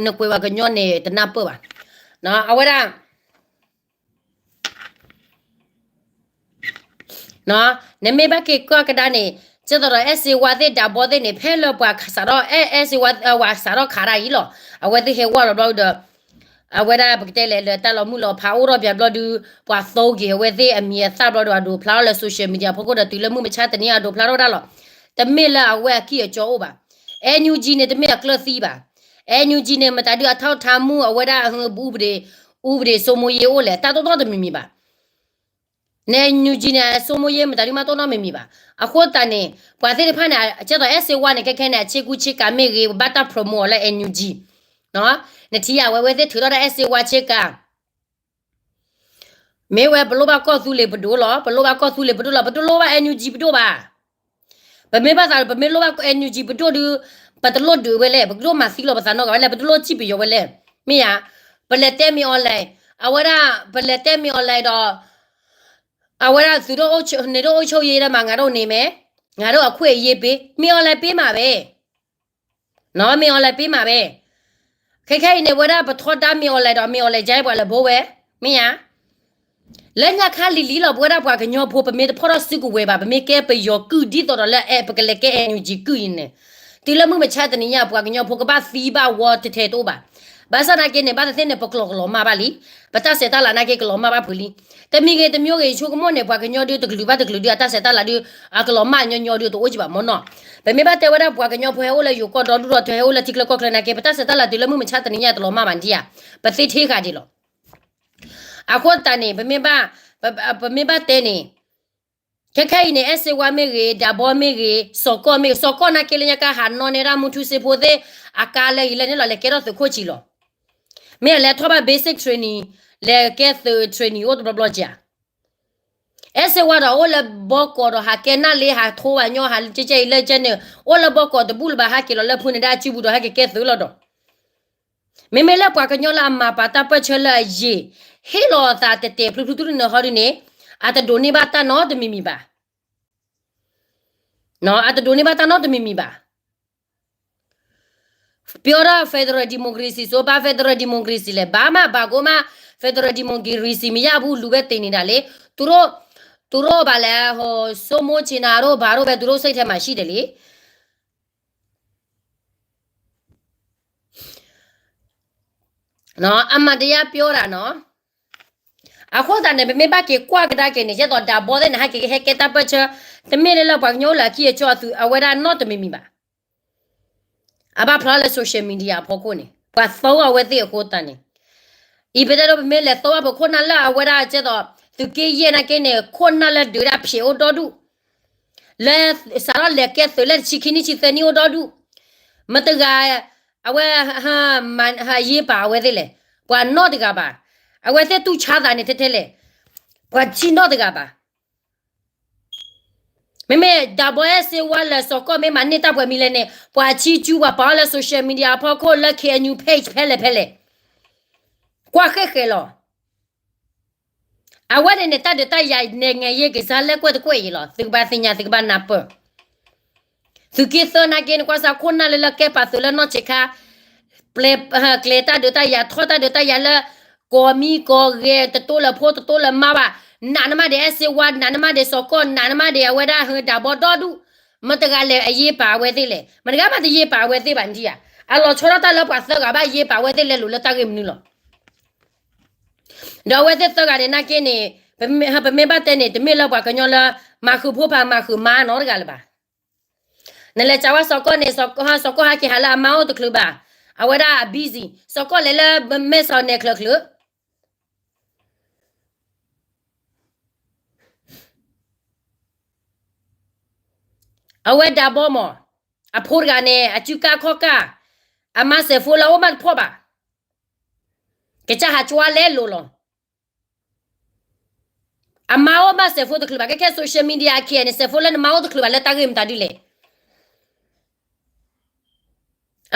းပှၤကညီန့ၣ် တနၢ်ပၢၢ်ဘၣ်. အဝဲဒၣ် နမ့ၢ်ဘၣ်က့ၤကွၢ်ကဒါန့ၣ် ကဲသိးဒီးအဲၣ်စ့ဝါသ့ၣ်ဒးဘီသ့ၣ်န့ၣ် ဖဲလၢပှၤစးထီၣ်အဲၣ်အဲၣ်စ့ဝါ ပှၤစးထီၣ်ခးတၢ်အံၤလီၤ. အဝဲသ့ၣ်ဟဲဝဲလီၤဘျီဒီး အဝဲဒၣ်ပကတဲလဲၣ်လၢတၢ်လီၤမုၢ်လီၤဖးအိၣ်ထီၣ်ဘၣ်ဘျီဒုး ပှၤသိက့ၤအဝဲသ့ၣ်အမံၤအသၣ်ဘျီဒီး အဒိးဖျါထီၣ်လၢ social media အဖီခိၣ်ဒီးတုၤလၢမုၢ်မဆါတနံၤအဒိးဖျါထီၣ်ဒၣ်လီၤ. တမ့ၢ်လၢအဝဲအကံၢ်အကီအိၣ်ဘၣ်. NUG န့ၣ် တမ့ၢ်အကျၢၢ်သံဘၣ်. NUG န့ၣ် မတၤဒုးအထောက်အထားမူ အဝဲဒၣ် ဥပဒေ ဥပဒေစိုးမိုးရေးအိၣ်လဲၣ် တၢ်တိၢ်နီၣ်တမံၤမံၤဘၣ်. န့ၣ် NUG န့ၣ် စိုးမိုးရေး မတၤဒုးမးတိၢ်နီၣ်မံၤမံၤဘၣ်. အဃိသတးန့ၣ် ပှၤသ့ၣ်တဖၣ်န့ၣ် ကဲသိးအဲၣ်စ့ဝါန့ၣ် ခဲခဲန့ၣ် အဆ့ကူဆ့ကၤမ့ၢ်ဂ့ၤ ဘၣ်တၢ် promote အီၤလၢ NUG နထံၣ်ဧါ အဝဲသ့ၣ်ထုးထီၣ်ဒၣ်အဲၣ်စ့ဝါဆ့ကၤ မ့ၢ်ဝဲပလိၣ်ဘၣ်ကီၢ်သူလ့ၤပဒိၣ်လီၤ. ပလိၣ်ဘၣ်ကီၢ်သူလ့ၤပဒိၣ်လီၤ. ပတလိၣ်ဘၣ် NUG ပဒိၣ်ဘၣ်. ပမ့ၢ်ဘၣ်သး ပမ့ၢ်လိၣ်ဘၣ် NUG ပဒိၣ်ဒုး ပတလိၣ်ဒုးဝဲလဲၣ်. ပကဒိၣ်မၤသံလီၤပသးနီတဂၤဝဲလဲၣ်. ပတလိၣ်စံၣ်ပယီၤဝဲလဲၣ်. မ့ၢ်ဧါ. ပလဲၤတဲမ့ၢ် online အဝဲဒၣ် ပလဲၤတဲမ့ၢ် online ဒီး အဝဲဒၣ်သုးဒိၣ်အိၣ်ဆိး န့ၣ်ဒိၣ်အိၣ်ဆိးယ့ဒၣ်မး ငါဒိၣ်န့ၣ်မဲာ် ငါဒိၣ်အခွဲးအရေးပေး မ့ၢ် online ပေးမှာပဲ မ့ၢ် online ပေးမှာပဲ. ခဲခဲအံၤန့ၣ် ဝဲဒၣ်ပထီဒါမ့ၢ် online ဒီးမ့ၢ် online ကဲပှၤလဲၤဘိဝဲ မ့ၢ်ဧါ. လၢညါခါလံၤလံၤလီၤ ပဝဲဒၣ်ပှၤကညီဖိ ပမ့ၢ်တဖီၣ်ထီၣ်စုကဝဲၤဘၣ် ပမ့ၢ်ကဲပယီၤကုၢ် ဒ်သိးဒီးလၢအဲၣ် ပကလဲၤကဲ NUG ကုၢ်အံၤန့ၣ် တုၤလၢမုၢ်မဆါတနံၤညါ ပှၤကညီဖိကဘၣ်သံဘၣ်ဝီထဲထဲတအိၣ်ဘၣ်. ဘၣ်ဆၣ်နာ်က့န့ၣ် ဘၣ်သ့ၣ်သ့ၣ်န့ၣ် ပကျိာ်ကလီၤမၢ်ဘၣ်လံ. ပတၢ်ဆဲးတၢ်လၤနာ်က့ကလီၤမၢ်ဘၣ်ဖုးလံ. တမံၤဂ့ၤတမံၤဂ့ၤ ယဆိကမိၣ်န့ၣ် ပှၤကညီဒုးတကလုာ်ဘၣ်တကလုာ်ဒုး အတၢ်ဆဲးတၢ်လၤဒုး အကလီၤမၢ်ညီညီဒုးတအိၣ်ကံဘၣ်မ့ၢ်နီၤ. ပမ့ၢ်ဘၣ်တဲဝဲဒၣ်ပှၤကညီဖိဟဲအိၣ်လၢယိၤကီၢ်ဒီဒူၣ်ဒီး တဟဲအိၣ်လၢထံချၢကီၢ်ချၢနာ်က့ ပတၢ်ဆဲးတၢ်လၤတုၤလၢမုၢ်မဆါတနံၤညါတလီၤမၢ်ဘၣ်နထံၣ်ဧါ. ပသ့ထဲဃာ်ဒံးလီၤ. အဃိသတးန့ၣ် ပမ့ၢ်ဘၣ် ပမ့ၢ်ဘၣ်တဲန့ၣ် ခဲခဲအံၤန့ၣ် အဲၣ်စ့ဝါမ့ၢ်ဂ့ၤ, ဒးဘီမ့ၢ်ဂ့ၤ, စီၤကီၢ်မ့ၢ်ဂ့ၤ, စီၤကီၢ်နာ်က့လၢညါကါဟးနီၣ်န့ၢ်ဒၣ်မူထူစ့ဖိသ့ၣ် အကါလၢအံၤလၢန့ၣ်လီၤ လဲၤကဲထီၣ်သုးခိၣ်ဆံးလီၤ. မ့ၢ်အလဲၤထီၣ်ဘၣ် basic training, လဲၤကဲသုး training အိၣ်တဘျီဘျီကၢ်. အဲၣ်စ့ဝါဒီးအိၣ်လၢဘီကီးဒီးဟးကဲနၣ်လ့ ဟးထိဘၣ်ညီ ဟးကဲကဲအံၤလၢကဲန့ၣ် အိၣ်လၢဘီကီးတဘူၣ်လၢၤဘၣ် ဟဲက့ၤလီၤလၢဖုန့ၣ်ဒၣ်အစုပူၤဒီး ဟဲက့ၤကဲသုးလီၤဒီး မ့မ့ၢ်လၢပှၤကညီလၢအမၤပာ်တၢ်ပၢၢ်ဆၢလၢအယံာ် ဟ့ၣ်လီၤအသးတဲာ်တဲာ်ဖျုးဖျုးတုၤန့ၣ်ဟီဒုန့ၣ် အတဒိးန့ၢ်ဘၣ်တၢ်နီတမံၤမံၤဘၣ်. အတဒိးန့ၢ်ဘၣ်တၢ်နီတမံၤမံၤဘၣ်. ပျီဒၣ် federal democracy စိဘၣ် federal democracy လဲၣ် ဘၣ်မးဘၣ်ကိးမး federal democracy မ့ၢ်ယၢ်ဘူလူၤဝဲတ့ၢ်န့ၣ်ဒၣ်လံ. သူတို့, သူတို့ဘာလဲ ဟို စိုးမိုးချစ် နာ်တို့ ဘာတို့ပဲ သူတို့စိတ်ထဲမှာရှိတယ်လေ. အမှန်တရားပြောတာနော်. အဃိသတးန့ၣ် ပမ့ၢ်ဘၣ်က့ၤကွၢ်ကဒါက့ၤန့ၣ် ယဲသိးဒးဘီသ့ၣ်န့ၣ် ဟဲက့ၤဟဲကဲတၢ်ပၢၢ်ဆၢ, တမ့ၢ်လၢလၢပှၤကညီလၢအကံၢ်အကီအသုး အဝဲဒၣ်နီတမံၤမံၤဘၣ်. အဘၣ်ဖျါလၢ social media အဖီခိၣ်န့ၣ် ပှၤသီအဝဲသ့ၣ်အဃိသတးန့ၣ်, အံၤပတဲဒိ ပမ့ၢ်လဲၤသီဘၣ်ပခိၣ်နၢ်လၢအဝဲဒၣ်ကဲသိး သုးက့ယဲၢ်နာ်က့န့ၣ် ခိၣ်နၢ်လၢဒုးဒၣ်ဖျဲးအိၣ်ဒီဒူၣ်, လၢစးထီၣ်လဲၤကဲသုးလၢတဆံခံနံၣ်ဆံသၢနံၣ်အိၣ်ဒီဒူၣ်, မတဂၤ အဝဲ ဟးယ့ပာ်အဝဲသ့ၣ်လဲၣ်, ပှၤနီတဂၤဘၣ်. အဝဲသ့ၣ်တူၢ်ဆါသးန့ၣ်ထဲထဲလဲၣ်, ပှၤဆံၣ်နီတဂၤဘၣ်. မ့မ့ၢ်ဒးဘီအဲၣ်စ့ဝါလၢစီၤကီၢ်မ့ၢ်မၤန့ၢ်တၢ်ပှဲၤမံၤလဲၣ်န့ၣ် ပှၤဆံၣ်ကၠူပှၤပာ်အီၤလၢ social media အဖီခိၣ်လၢ KNU page ဖဲလဲၣ်ဖဲလဲၣ်, ကွၢ်ဃဲဃဲလီၤ. အဝဲန့ၣ်န့ၣ် တၢ်ဒုးတၢ်ယၤနဲၣ်ငဲၤယ့ကစၢ်လၢကွဲၢ်တကွဲၢ်အံၤလီၤ. သုကဘၣ်သ့ၣ်ညါ သုကဘၣ်နၢ်ပၢၢ် သုးက့သၢနာ်က့န့ၣ် ကွၢ်စးခိၣ်နၢ်လၢလၢကဲပာ်သုးလၢနီၢ်ဆံးခါ, ပျဲ ကျဲၤတၢ်ဒုးတၢ်ယၤ ထီၣ်တၢ်ဒုးတၢ်ယၤလၢ ကိးမံကိးဂဲၤ တတိၢ်လၢဖိတတိၢ်လၢမါဘၣ်, နာ်နမါဒံးအဲၣ်စ့ဝါ နာ်နမါဒံးစီၤကီၢ် နာ်နမါဒံးအဝဲဒၣ်ဟၢဒးဘီဒီဒူၣ်, မတဂၤလဲၤအယ့ပာ်အဝဲသ့ၣ်လဲၣ်, မတဂၤမးတယ့ပာ်အဝဲသ့ၣ်ဘၣ်နထံၣ်ဧါ. အလီၤဆီဒၣ်တၢ်လၢပှၤသၢဂၤဘၣ်ယ့ပာ်အဝဲသ့ၣ်လဲၤလိာ်လၢတၢ်ဂ့ၢ်မနုၤလီၤ. ဒီးအဝဲသ့ၣ်သၢဂၤန့ၣ်နာ်က့န့ၣ် ပမ့ၢ်ဘၣ်တဲန့ၣ် တမ့ၢ်လၢပှၤကညီလၢ မၤဃုာ်ဖိဖးမၤဃုာ်မါနီတဂၤလၢၤဘၣ်. နလဲၤစးဝဲစီၤကီၢ်န့ၣ် စီၤကီၢ်ဟဲက့ၤဟးလၢအမါအိၣ်တချုးဘၣ်, အဝဲဒၣ်အ busy, စီၤကီၢ်လဲၤလၢမဲၢ်စီၤနဲၣ်ချၢးချၢး အဝဲဒးဘီမး, အဖိတဂၤန့ၣ် အစုကါခီၣ်ကါ, အမါစဲးဖိလၢအအိၣ်မးတဖီၣ်ဘၣ်, ကစၢ်ဟးကွၢ်လဲလိာ်လီၤ. အမါအိၣ်မးစဲးဖိတချုးဘၣ်, ကဲခဲ social media အခံန့ၣ် စဲးဖိလၢနမါအိၣ်တချုးဘၣ်လၢတၢ်ဂ့ၢ်မတၤဒ်လဲၣ်.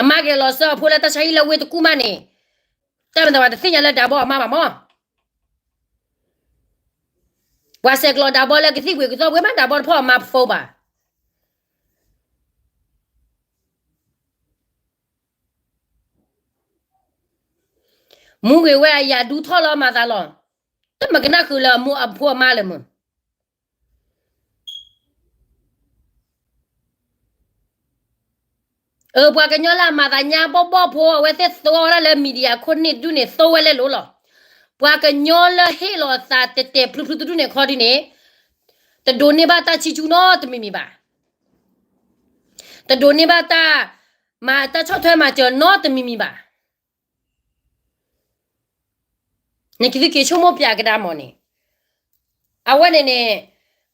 အမါက့ၤလီၤစၢအဖိလၢတၢ်ဆါဟံၣ်လၢဝ့ၢ်တကူၣ်မးန့ၣ်, တၢ်မၤသးပှၤတသ့ၣ်ညါလၢဒးဘီအမါဘၣ်မး. ပှၤဆဲးကျိးဒးဘီလၢကသံၣ်ဘှံးကသီၣ်ဘှံးမး ဒးဘီတဖီၣ်အမါဖိဘၣ်. မူဂ့ၤဝဲအယၤဒူထီၣ်လီၤမၤသးလီၤ. တမ့ၢ်ကနၣ်ဃုာ်လၢအမိၢ်အဖိအမါလၢၤမုၢ်. အၢ ပှၤကညီလၢအမၤသးညါဘီၣ်ဘီၣ်ဖိ အဝဲသ့ၣ်သိအီၤဒၣ်လၢ media ခိၣ်န့ၣ်တဒူၣ်န့ၣ် သိဝဲလဲလိာ်လီၤ. ပှၤကညီလၢဟ့ၣ်လီၤသးတဲာ်တဲာ်ဖျုးဖျုးတဒူၣ်န့ၣ်ခီဒ်န့ၣ် တဒိးန့ၢ်ဘၣ်တၢ်ဆံၣ်ဆူၣ်နီတမံၤမံၤဘၣ်. တဒိးန့ၢ်ဘၣ်တၢ် မၤတၢ်ဆီၣ်ထွဲမၤစၢၤနီတမံၤမံၤဘၣ်. နကသုက့ၤဆိကမိၣ်ပၠးကဒါမ့ၢ်န့ၣ်, အဝဲန့ၣ်န့ၣ်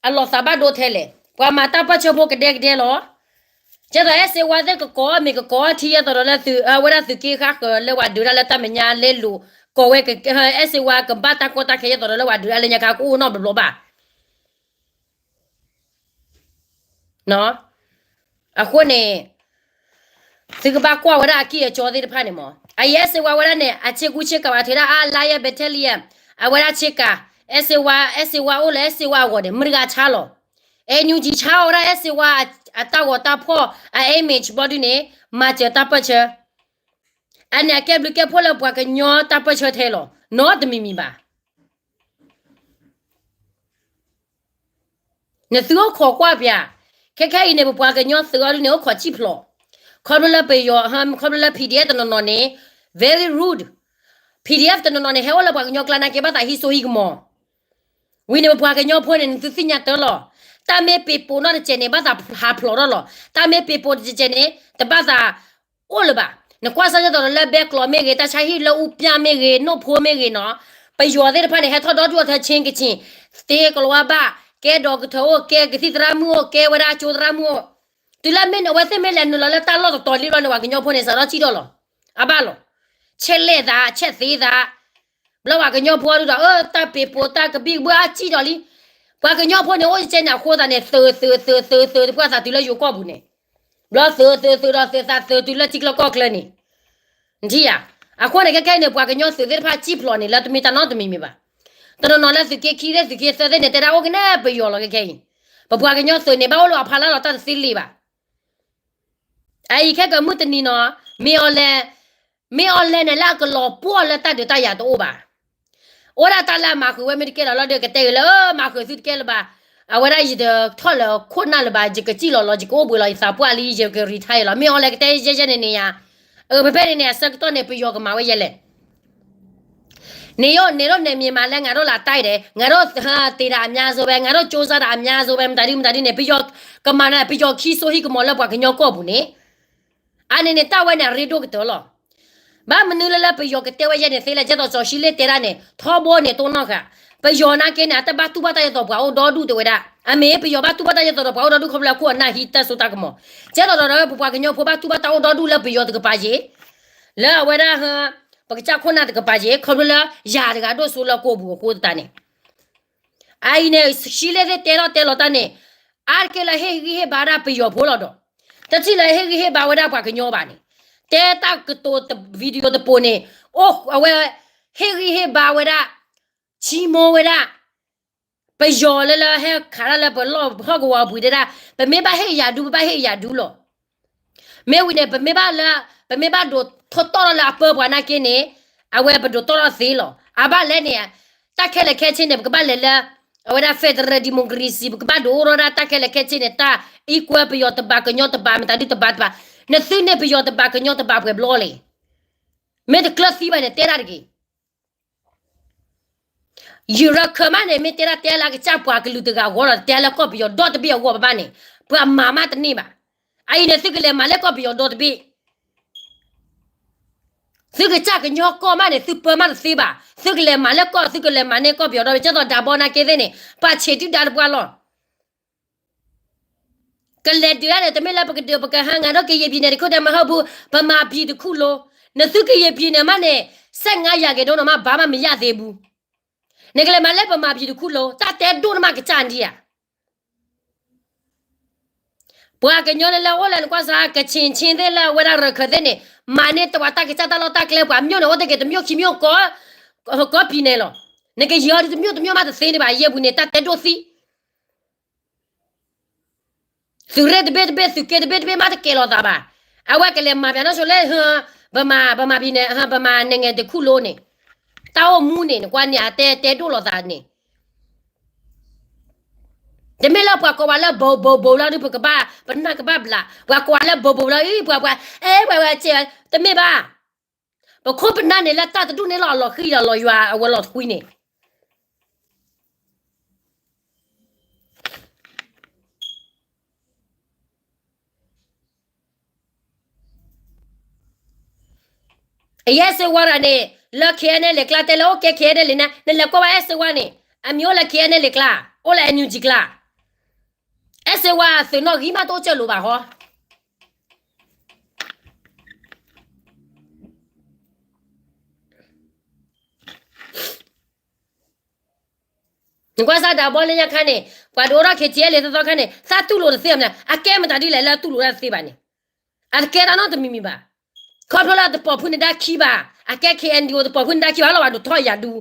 အလီၤသးဘၣ်ဒိထဲလဲၣ်. ပှၤမၤတၢ်ပၢၢ်ဆၢဖိကဒဲကဒဲလီၤ. ကဲသိးအဲၣ်စ့ဝါသ့ၣ်ကကိးမ့ၢ်ကကိးထံယဲသိးဒီးလၢ အဝဲဒၣ်သုးက့ဃါဃၢၤလၢပှၤဒုးတၢ်လၢတၢ်မဲာ်ညါလဲလိာ်, ကိးဝဲ အဲၣ်စ့ဝါကဘၣ်တၢ်ကီတၢ်ခဲယဲသိးဒီးလၢပှၤဒုးတၢ်လၢညါခါကအိၣ်နီတဘျီဘၣ်. အဃိန့ၣ် သုကဘၣ်ကွၢ်ဝဲဒၣ်အကံၢ်အကီသ့ၣ်တဖၣ်န့ၣ်မ့ၢ် အအဲၣ်စ့ဝါဝဲဒၣ်န့ၣ် အဆ့ကူဆ့ကၤဝဲထဲဒၣ်အါ လါယဲ battalion အဝဲဒၣ်ဆ့ကၤ အဲၣ်စ့ဝါ အဲၣ်စ့ဝါအိၣ်လၢအဲၣ်စ့ဝါအဂီၢ်န့ၣ် မုၢ်တဂၤဆါလီၤ. အဲၣ်နယူၣ်ကၠံဆါအီၤဝဲဒၣ်အဲၣ်စ့ဝါအတၢ်ဂီၤတၢ်ဖီၣ် အ image ဘီဒုန့ၣ် မၤစၢၤတၢ်ပၢၢ်ဆၢ အန့ၣ်အကဲဘျုးကဲဖှိၣ်လၢပှၤကညီတၢ်ပၢၢ်ဆၢထဲလီၤ နီတမံၤမံၤဘၣ်. နသုအိၣ်ခိးကွၢ်ပၠး, ခဲခဲအံၤန့ၣ် ပပှၤကညီသုးအီၤဒုန့ၣ် အိၣ်ခိးစံၣ်ဖျိး, ခီဖျိလၢပယီၤ ခီဖျိလၢ PDF တနီၤနီၤန့ၣ် very rude, PDF တနီၤနီၤန့ၣ် ဟဲအိၣ်လၢပှၤကညီကျါနာ်က့ ဘၣ်သးဟံးစိဟံးကမီၤ, ဝံၤန့ၣ် ပပှၤကညီဖိန့ၣ် နသုသ့ၣ်ညါတၢ်လီၤ. တၢ်မ့ၢ်ပ့ၤပိာ်နီတစဲးန့ၣ် ဘၣ်သးဟးဖျိးထီၣ်လီၤ. တၢ်မ့ၢ်ပ့ၤပိာ်တစဲးန့ၣ် တဘၣ်သး အိၣ်လၢၤဘၣ်. နကွၢ်စၢ်ယဲသိးဒီးလၢဘဲကျိးမ့ၢ်ဂ့ၤ, တၢ်ဆါဟံၣ်လၢအူပျၢ်မ့ၢ်ဂ့ၤ, နီၣ်ဖိမ့ၢ်ဂ့ၤနီၤ, ပယီၤသ့ၣ်တဖၣ်န့ၣ် ဟဲထီၣ်ဒီဒူၣ်အီၤထဲ ချင်းကချင်, သ့ကလီၤဝါဘၣ်, ကဲဒီးကထၢၣ်အိၣ်, ကဲကသံၣ်သရၣ်မုၣ်အိၣ်, ကဲဝဲဒၣ်ကၠိသရၣ်မုၣ်အိၣ်, တုၤလၢမ့ၢ်နုာ်အဝဲသ့ၣ်မ့ၢ်လဲၤနုာ်လီၤလၢတၢ်လီၢ်တတီၤလံဘျီန့ၣ် ပှၤကညီဖိန့ၣ် စးထီၣ်စံၣ်ထီၣ်လီၤ. အဘၣ်လီၤ. ဆဲးလဲၣ်သး, ဆဲးသ့သး, ဘျီပှၤကညီဖိဒုဒီး အၢ တၢ်ပ့ၤပိာ်တၢ်ကဘံၣ်ကဘုၣ်အါစံၣ်ထီၣ်လံ. ပှၤကညီဖိန့ၣ် အိၣ်ကဲန့ၣ်အဃိသတးန့ၣ် သုးသုးသုးသုးသုးတပှၢ်သးတုၤလၢယိၤကီၢ်ပူၤန့ၣ်, ဘျီသုးသုးသုးဒီးသုးသးသုးတုၤလၢထံချၢကီၢ်ချၢန့ၣ် နထံၣ်ဧါ. အဃိန့ၣ် ခဲခဲအံၤန့ၣ် ပှၤကညီသုးသ့ၣ်တဖၣ်စံၣ်ဖျိးန့ၣ် လၢတမ့ၢ်တၢ်နီတမံၤမံၤဘၣ်. တနီၤနီၤလၢသုးက့ခံသ့ၣ်သုးက့သၢသ့ၣ်န့ၣ် တဲဒၣ်အိၣ်က့ၤန့ၣ်ပယီၤလီၤခဲခဲအံၤ. ပပှၤကညီသုးန့ၣ် ဘၣ်အိၣ်လၢအဖီလာ်လီၤတၢ်တသ့လံဘၣ်. အအံၤခဲကမုၢ်တနံၤနီၤ, မ့ၢ်အီၤလဲၣ်, မ့ၢ်အီၤလဲၣ်န့ၣ် လၢအကလီၤပှီၢ်လၢတၢ်ဒုးတၢ်ယၤတအိၣ်ဘၣ်. အိၣ်ဒၣ်တၢ်လၢအမၤဃုာ်ဝဲမ့ၢ်တကဲလီၤလီၤဒီး ကတဲဂ့ၤလၢ အၢ မၤဃုာ်သုတကဲလၢၤဘၣ်. အဝဲဒၣ်ယတထီၣ်လၢခိၣ်နၢ်လၢၤဘၣ်, ယကစံၣ်လီၤလီၤ, ယကအိၣ်ဘှံးလီၤယသးပှၢ်လံ, ယက retire လီၤ. မ့ၢ်အီၤလဲၣ်ကတဲယဲယဲန့ၣ်န့ၣ်ယါ, အပဖဲန့ၣ်န့ၣ် အဆၢကတီၢ်န့ၣ် ပယီၤကမၤဝဲယဲလဲၣ်. န့ၣ်ယိၣ်န့ၣ်ဒိၣ်န့ၣ်မ့ၢ်မးလၢ ငါဒိၣ်လၢတၢ်အံၤဒီး ငါဒိၣ်တ့ဒၣ်အများစုဝဲ, ငါဒိၣ်ကၠိစၢ်ဒၣ်အများစုဝဲ, မတၤဒ်မတၤဒ်န့ၣ် ပယီၤကမၤန့ၣ် ပယီၤခံစိဟံၣ်ကမီၤလၢပှၤကညီကီၢ်ပူၤန့ၣ် အါန့ၣ်န့ၣ် တၢ်ဝဲန့ၣ် အရ့ဒိၣ်ကတၢၢ်လီၤ. ဘၣ်မနုၤလၢလၢပယီၤကတဲဝဲယဲန့ၣ်သ့လဲၣ်, ကဲသိးစီၤရှံလ့ၣ်တဲဒၣ်န့ၣ် ထီဘိန့ၣ်တိၢ်နီၣ်ဃာ်, ပယီၤနာ်က့န့ၣ် အတဘၣ်တူၢ်ဘၣ်တၢ်ဒ်သိးပှၤအိၣ်ဒီဒူၣ်တဲဝဲဒၣ်, အမ့ၢ်ပယီၤဘၣ်တူၢ်ဘၣ်တၢ်ဒ်သိးဒီးပှၤအိၣ်ဒီဒူၣ်ခီဖျိလၢအခိၣ်အနၢ်ဟံးတၢ်စိတၢ်ကမီၤ, ကဲသိးဒီးပပှၤကညီဖိဘၣ်တူၢ်ဘၣ်တၢ်အိၣ်ဒီဒူၣ်လၢပယီၤတကပၤက့ၤ, လၢအဝဲဒၣ် ပကစၢ်ခိၣ်နၢ်တကပၤက့ၤ, ခီဖျိလၢယၤတဂၤဒိၣ်စိလၢကိာ်ပူၤအဃိသတးန့ၣ် အအံၤန့ၣ် ရှံလ့ၣ်သ့ၣ်တဲထီၣ်တဲလီၤတၢ်န့ၣ်, အါတက့ၢ်လၢဟ့ၣ်ဂံၢ်ဟ့ၣ်ဘါဒၣ်ပယီၤဖိလီၤဒီး, တထံၣ်လၢဟ့ၣ်ဂံၢ်ဟ့ၣ်ဘါဝဲဒၣ်ပှၤကညီဘၣ်န့ၣ်, တဲတၢ်ကတိၤ video တပိၤန့ၣ်, အိၣ်အဝဲ ဟ့ၣ်ဂံၢ်ဟ့ၣ်ဘါဝဲဒၣ်, ဆံမိၢ်ဝဲဒၣ် ပယီၤလၢလၢဟဲခးတၢ်လၢပလီၢ်ဟီၣ်ကဝီၤပူၤတဲဒၣ်, ပမ့ၢ်ဘၣ်ဟ့ၣ်ယၤဒူ ပဘၣ်ဟ့ၣ်ယၤဒူလီၤ. မ့ၢ်ဝံၤန့ၣ် ပမ့ၢ်ဘၣ်လၢ, ပမ့ၢ်ဘၣ်ဒိးထီၣ်တီၢ်ထီၣ်လၢအပၢပှၤနာ်က့န့ၣ်, အဝဲပဒိးတီၢ်ထီၣ်သ့လီၤ. အဘၣ်လဲၣ်န့ၣ်, တၢ်ခဲလၢာ်ခဲဆ့န့ၣ် ပကဘၣ်လဲၤလၢ အဝဲဒၣ် federal democracy ပကဘၣ်ဒိးအိၣ်ထီၣ်ဒၣ်တၢ်ခဲလၢာ်ခဲဆ့န့ၣ် တၢ် equal ပယီၤတဘးကညီတဘး မတၤဒုတဘးတဘး, နသုန့ၣ်ပယီၤတဘးကညီတဘးပှဲၤဘျီလံ. မ့ၢ်တကျၢၤသံဘၣ်န့ၣ် တဲဒၣ်တဂ့ၤ. ယရခၢၣ်မးန့ၣ် မ့ၢ်တဲဒၣ်တဲလၢကစၢ်ပှၤကလုာ်တဂၤအဂီၢ်ဒီး တဲလၢကီၢ်ပယီၤဒီတဘ့ၣ်အဂီၢ်ဘၣ်ဘၣ်န့ၣ်, ပှၤမၤမးတန့ၢ်ဘၣ်. အအံၤန့ၣ် သုကလဲၤမၤလၢကီၢ်ပယီၤဒီတဘ့ၣ်, သုကစၢ်ကညီကီၢ်မးန့ၣ် သုပၢမးတသ့ဘၣ်. သုကလဲၤမၤလၢကီၢ် သုကလဲၤမၤန့ၢ်ကီၢ်ပယီၤဒီဘ့ၣ် ကဲသိးဒးဘီနာ်က့သ့ၣ်န့ၣ် ပှၤဆံးဒုၣ်ဒါတပှၢ်လီၤ. ကလဲၤဒုးဒၣ်န့ၣ် တမ့ၢ်လၢပကဒုးပကဟး ငါတို့ကရင်ပြည်နယ်တစ်ခုတည်းမဟုတ်ဘူး, ဗမာပြည်တစ်ခုလုံး, နသုကရင်ပြည်နယ်မးန့ၣ် ဆယ့်ငါးရာခိုင်နှုန်း နမး ဘာမှမရသေးဘူး. နကလဲၤမၤလၢဗမာပြည်တစ်ခုလုံး, တၢ်တဲဒိၣ်နမးကစၢ်ဒံးဧါ. ပှၤကညီလၢလၢအိၣ်လၢနကွၢ်စၢ် ကချင် ချင်းသ့ၣ်လၢအဝဲဒၣ်ရခိုင်သ့ၣ်န့ၣ် မၤန့ၢ်တဝဲတၢ်ကစၢ်တၢ်လီၢ်တၢ်ကျဲ ပှၤ မြို့ န့ၣ် အိၣ်တ့ၢ်က့ၤ တစ်မြို့ ခံမြို့ ကီၢ် ပြည်နယ် လီၤ. နကယီၤဒုး တစ်မြို့ တစ်မြို့ မးတသ့န့ၣ်ဘၣ် ယဲၢ်ပူၤန့ၣ် တၢ်တဲဒိၣ်သံ သုးရ့ၣ်တဘ့ၣ်တဘ့ၣ် သုးက့တဘ့ၣ်တဘ့ၣ်မးတကဲလီၤသးဘၣ်. အဝဲကလဲၤမၤပျးနီၣ်ဆိလၢ ဗမာ, ဗမာပြည်နယ်, ဗမာနိုင်ငံတစ်ခုလုံး န့ၣ်, တၢ်အိၣ်မူန့ၣ် နကွၢ်န့ၣ် အတဲတဲဒိၣ်လီၤသးန့ၣ် တမ့ၢ်လၢပှၤကိးဝဲလၢ ဗိုလ်, ဗိုလ်, ဗိုလ် လီၤဒုး ပကဘၣ်, ပနၢ်ကဘၣ်ဘျး, ပှၤကိးဝဲလၢ ဗိုလ်, ဗိုလ် လီၤ, အ့ ပှၤဝဲကဲ, တမ့ၢ်ဘၣ်. ပခိၣ်ပနၢ်န့ၣ်လၢတၢ်တဒူၣ်န့ၣ်လီၤ အလီၤဃံၤဒီးလီၤယွၤအဝဲလီၤတကွံန့ၣ် အ အဲၣ်စ့ဝါ တဂၤန့ၣ် လၢ ခဲအံၤနဲၣ်လဲၣ် ကျါ တဲလၢအိၣ်ကဲ ခဲအံၤနဲၣ်လဲၣ် နလဲၤကွၢ်ဝဲ အဲၣ်စ့ဝါ န့ၣ် အမံၤအိၣ်လၢ ခဲအံၤနဲၣ်လဲၣ် ကျါ, အိၣ်လၢ NUG ကျါ. အဲၣ်စ့ဝါ သုးနီၣ်ဂံၢ်မးတအိၣ်စၢၢ်လိာ်ဘၣ်ဟီ. နကွၢ်စၢ်ဒးဘီလၢညါခါန့ၣ် ပှၤဒိးထီၣ် KTLA သီသီခါန့ၣ် သးတူၢ်လိာ်တသ့ဘၣ်န့ၣ် အကဲမတၤဒ်လဲၣ်လၢတူၢ်လိာ်တၢ်တသ့ဘၣ်န့ၣ်, အတကဲတၢ်နီတမံၤမံၤဘၣ်. ခီဖျိလၢတပိာ်ဖုၣ်န့ၢ်ဒၣ်ခံဘၣ်, အကဲ KNDO တပိာ်ဖုၣ်န့ၢ်ဒၣ်ခံဘၣ်လီၤ ပှၤဒိးထီၣ်ယၤဒူ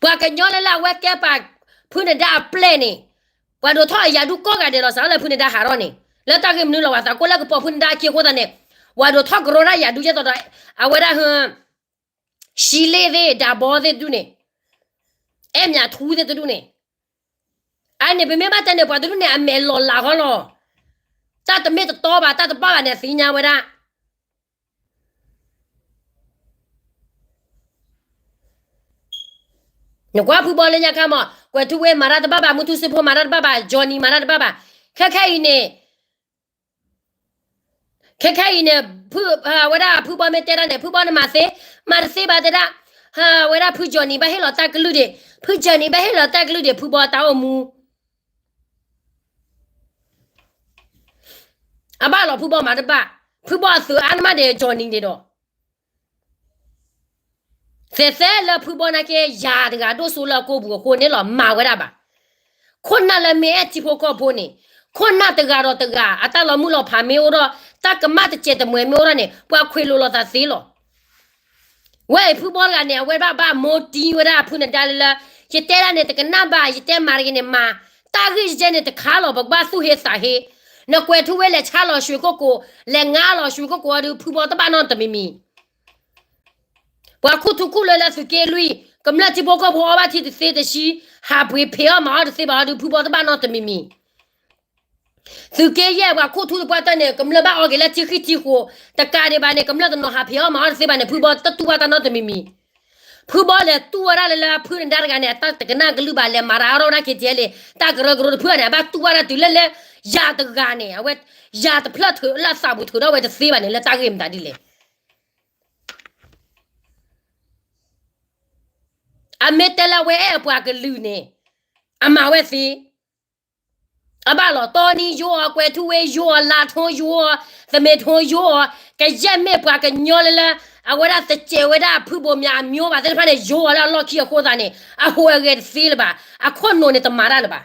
ပှၤကညီလၢလၢအဝဲကဲပာ်ဖုၣ်န့ၢ်ဒၣ်အပျဲၢ်န့ၣ်, ပှၤဒိးထီၣ်အယၤဒူကိးဂၤဒဲးလီၤ စးထီၣ်လၢဖုၣ်န့ၢ်ဒၣ်ဟးထီၣ်န့ၣ်, လၢတၢ်ဂ့ၢ်မနုၤလီၤ ပှၤသးကိးလၢကပိာ်ဖုၣ်န့ၢ်ဒၣ်အခံအဃိသတးန့ၣ်, ပှၤဒိးထီၣ်ကရၢဒၣ်ယၤဒူ ဒ်သိးဒီး အဝဲဒၣ်ဟ ရှံလ့ၣ်သ့ၣ် ဒးဘီသ့ၣ်တဒူၣ်န့ၣ်, အဲၣ်မၠးထူသ့ၣ်တဒူၣ်န့ၣ်, အန့ၣ် ပမ့ၢ်ဘၣ်တဲန့ၣ် ပှၤတဒူၣ်န့ၣ် အမဲာ်လီၤလးဃီလီၤ. တၢ်တမ့ၢ်တတီဘၣ် တၢ်တဘၣ်ဘၣ်န့ၣ် အသ့ၣ်ညါဝဲဒၣ် နကွၢ်ဖုဘီလၢညါခါမး, ကွဲၤထူဝ့မၤတၢ်တဘၣ်ဘၣ်, မူထူစ့ဖိမၤတၢ်တဘၣ်ဘၣ်, ကၠီနံၤမၤတၢ်တဘၣ်ဘၣ်, ခဲခဲအံၤန့ၣ်, ခဲခဲအံၤန့ၣ်, ဝဲဒၣ်ဖုဘီမ့ၢ်တဲဒၣ်န့ၣ် ဖုဘီန့ၣ်မၤသ့, မၤတသ့ဘၣ်တဲဒၣ်, ဝဲဒၣ်ဖုကၠီနံၤဘၣ်ဟ့ၣ်လီၤတၢ်ကလုၢ်ဒံး, ဖုကၠၢနံၤဘၣ်ဟ့ၣ်လီၤတၢ်ကလုၢ်ဒံးဖုဘီတၢ်အိၣ်မူ, အဘၣ်လီၤဖုဘီမၤတဘၣ်, ဖုဘီအသုးအါနမးဒံး ကၠီနံၤဒံးဒီး သဲးသဲလၢဖုဘီနာ်က့ ယၤတဂၤဒိၣ်စိလၢအကိာ်ပူၤအဃိန့ၣ်လီၤ မၤဝဲဒၣ်ဘၣ်. ခိၣ်နၢ်လၢမ့ၢ်အဲၣ်ထံဖိကီၢ်ဖိန့ၣ်, ခိၣ်နၢ်တဂၤဒီးတဂၤ အတၢ်လီၤမုၢ်လီၤဖးမ့ၢ်အိၣ်ဒီး တၢ်ကမၣ်တစဲးတမှဲၤမ့ၢ်အိၣ်ဒီးန့ၣ် ပှၤခွဲးလိာ်လိာ်သးသ့လီၤ. ဝဲအံၤဖုဘီတဂၤန့ၣ် အဝဲဘၣ်ဘၣ်မိၢ်တံၢ်ဝဲဒၣ်ဖုနဒါလၢလၢ, ယတဲဒၣ်န့ၣ် တကနၣ်ဘၣ်, ယတဲမၤတဂ့ၤန့ၣ်မၤ, တၢ်ဂ့ၢ်ယဲန့ၣ်တခါလီၤ ပကဘၣ်သူၣ်ဟ့သးဟ့, နကွဲးထူဝ့လဲၤဆါလီၤရွှေကုက္ကို, လဲၤငါလီၤရွှေကုက္ကိုအီၤဒီး ဖုဘီတဘၣ်နီတမံၤမံၤ. ပှၤခူၣ်ထူခူၣ်လၢလၢသုးက့လွံၢ်, ကမျၢၢ်ထံဖိကီၢ်ဖိအီၣ်ဘၣ်ထံတသ့တဆံ, ဟးပှ့ၤဖံးအီၣ်မၤအီၣ်တသ့ဘၣ်အီၤဒီး ဖုဘီတဘၣ်နီတမံၤမံၤ. သုးက့ယဲၢ်ပှၤခူၣ်ထူတပှၢ်တၢၢ်န့ၣ် ကမျၢၢ်ဘၣ်အီက့ၤလၢထံဃံထံဃိး, တကးဒံးဘၣ်န့ၣ် ကမျၢၢ်တနီၤဟးဖံးအီၣ်မၤအီၣ်တသ့ဘၣ်န့ၣ် ဖုဘီတတူၢ်ဘၣ်တၢ်နီတမံၤမံၤ. ဖုဘီလဲၤတူၢ်ဝဲဒၣ်လၢလၢဖုနဒါတဂၤန့ၣ် အတၢ်တကနၣ်ကလုၢ်ဘၣ် လဲၤမၤတၢ်အါထီၣ်ဝဲဒၣ် ခ့တၢလဲၣ်, တၢ်ကရၢကရိတဖုန့ၣ် အဘၣ်တူၢ်ဘၣ်တၢ်တုၤလၢလၢ, ယၤတဂၤန့ၣ် အဝဲ, ယၤတဖျၢၣ်ထုးလၢအသးပူၤထုးထီၣ်ဝဲတသ့ဘၣ်န့ၣ် လၢတၢ်ဂ့ၢ်မတၤဒ်လဲၣ်. အမ့ၢ်တဲလၢအဝဲအဲၣ်အပှၤကလုာ်န့ၣ်, အမၤဝဲသ့. အဘၣ်လီၤ တီနံယိအီၤ, ကွဲးထူဝ့ယိအီၤ, လါထိယိအီၤ, သမ့ထိယိအီၤ, ကယဲၢ်မ့ၢ်ပှၤကညီလၢလၢ, အဝဲဒၣ်တစဲးဝဲဒၣ်ဖုဘိမၠးအမံၤဘၣ်သ့ၣ်တဖၣ်န့ၣ် ယိအီၤလၢအလီၢ်ခံအဃိသတးန့ၣ် အဟူးအဂဲၤတသ့လၢၤဘၣ်, အခိၣ်နူာ်န့ၣ်တမၤတၢ်လၢၤဘၣ်.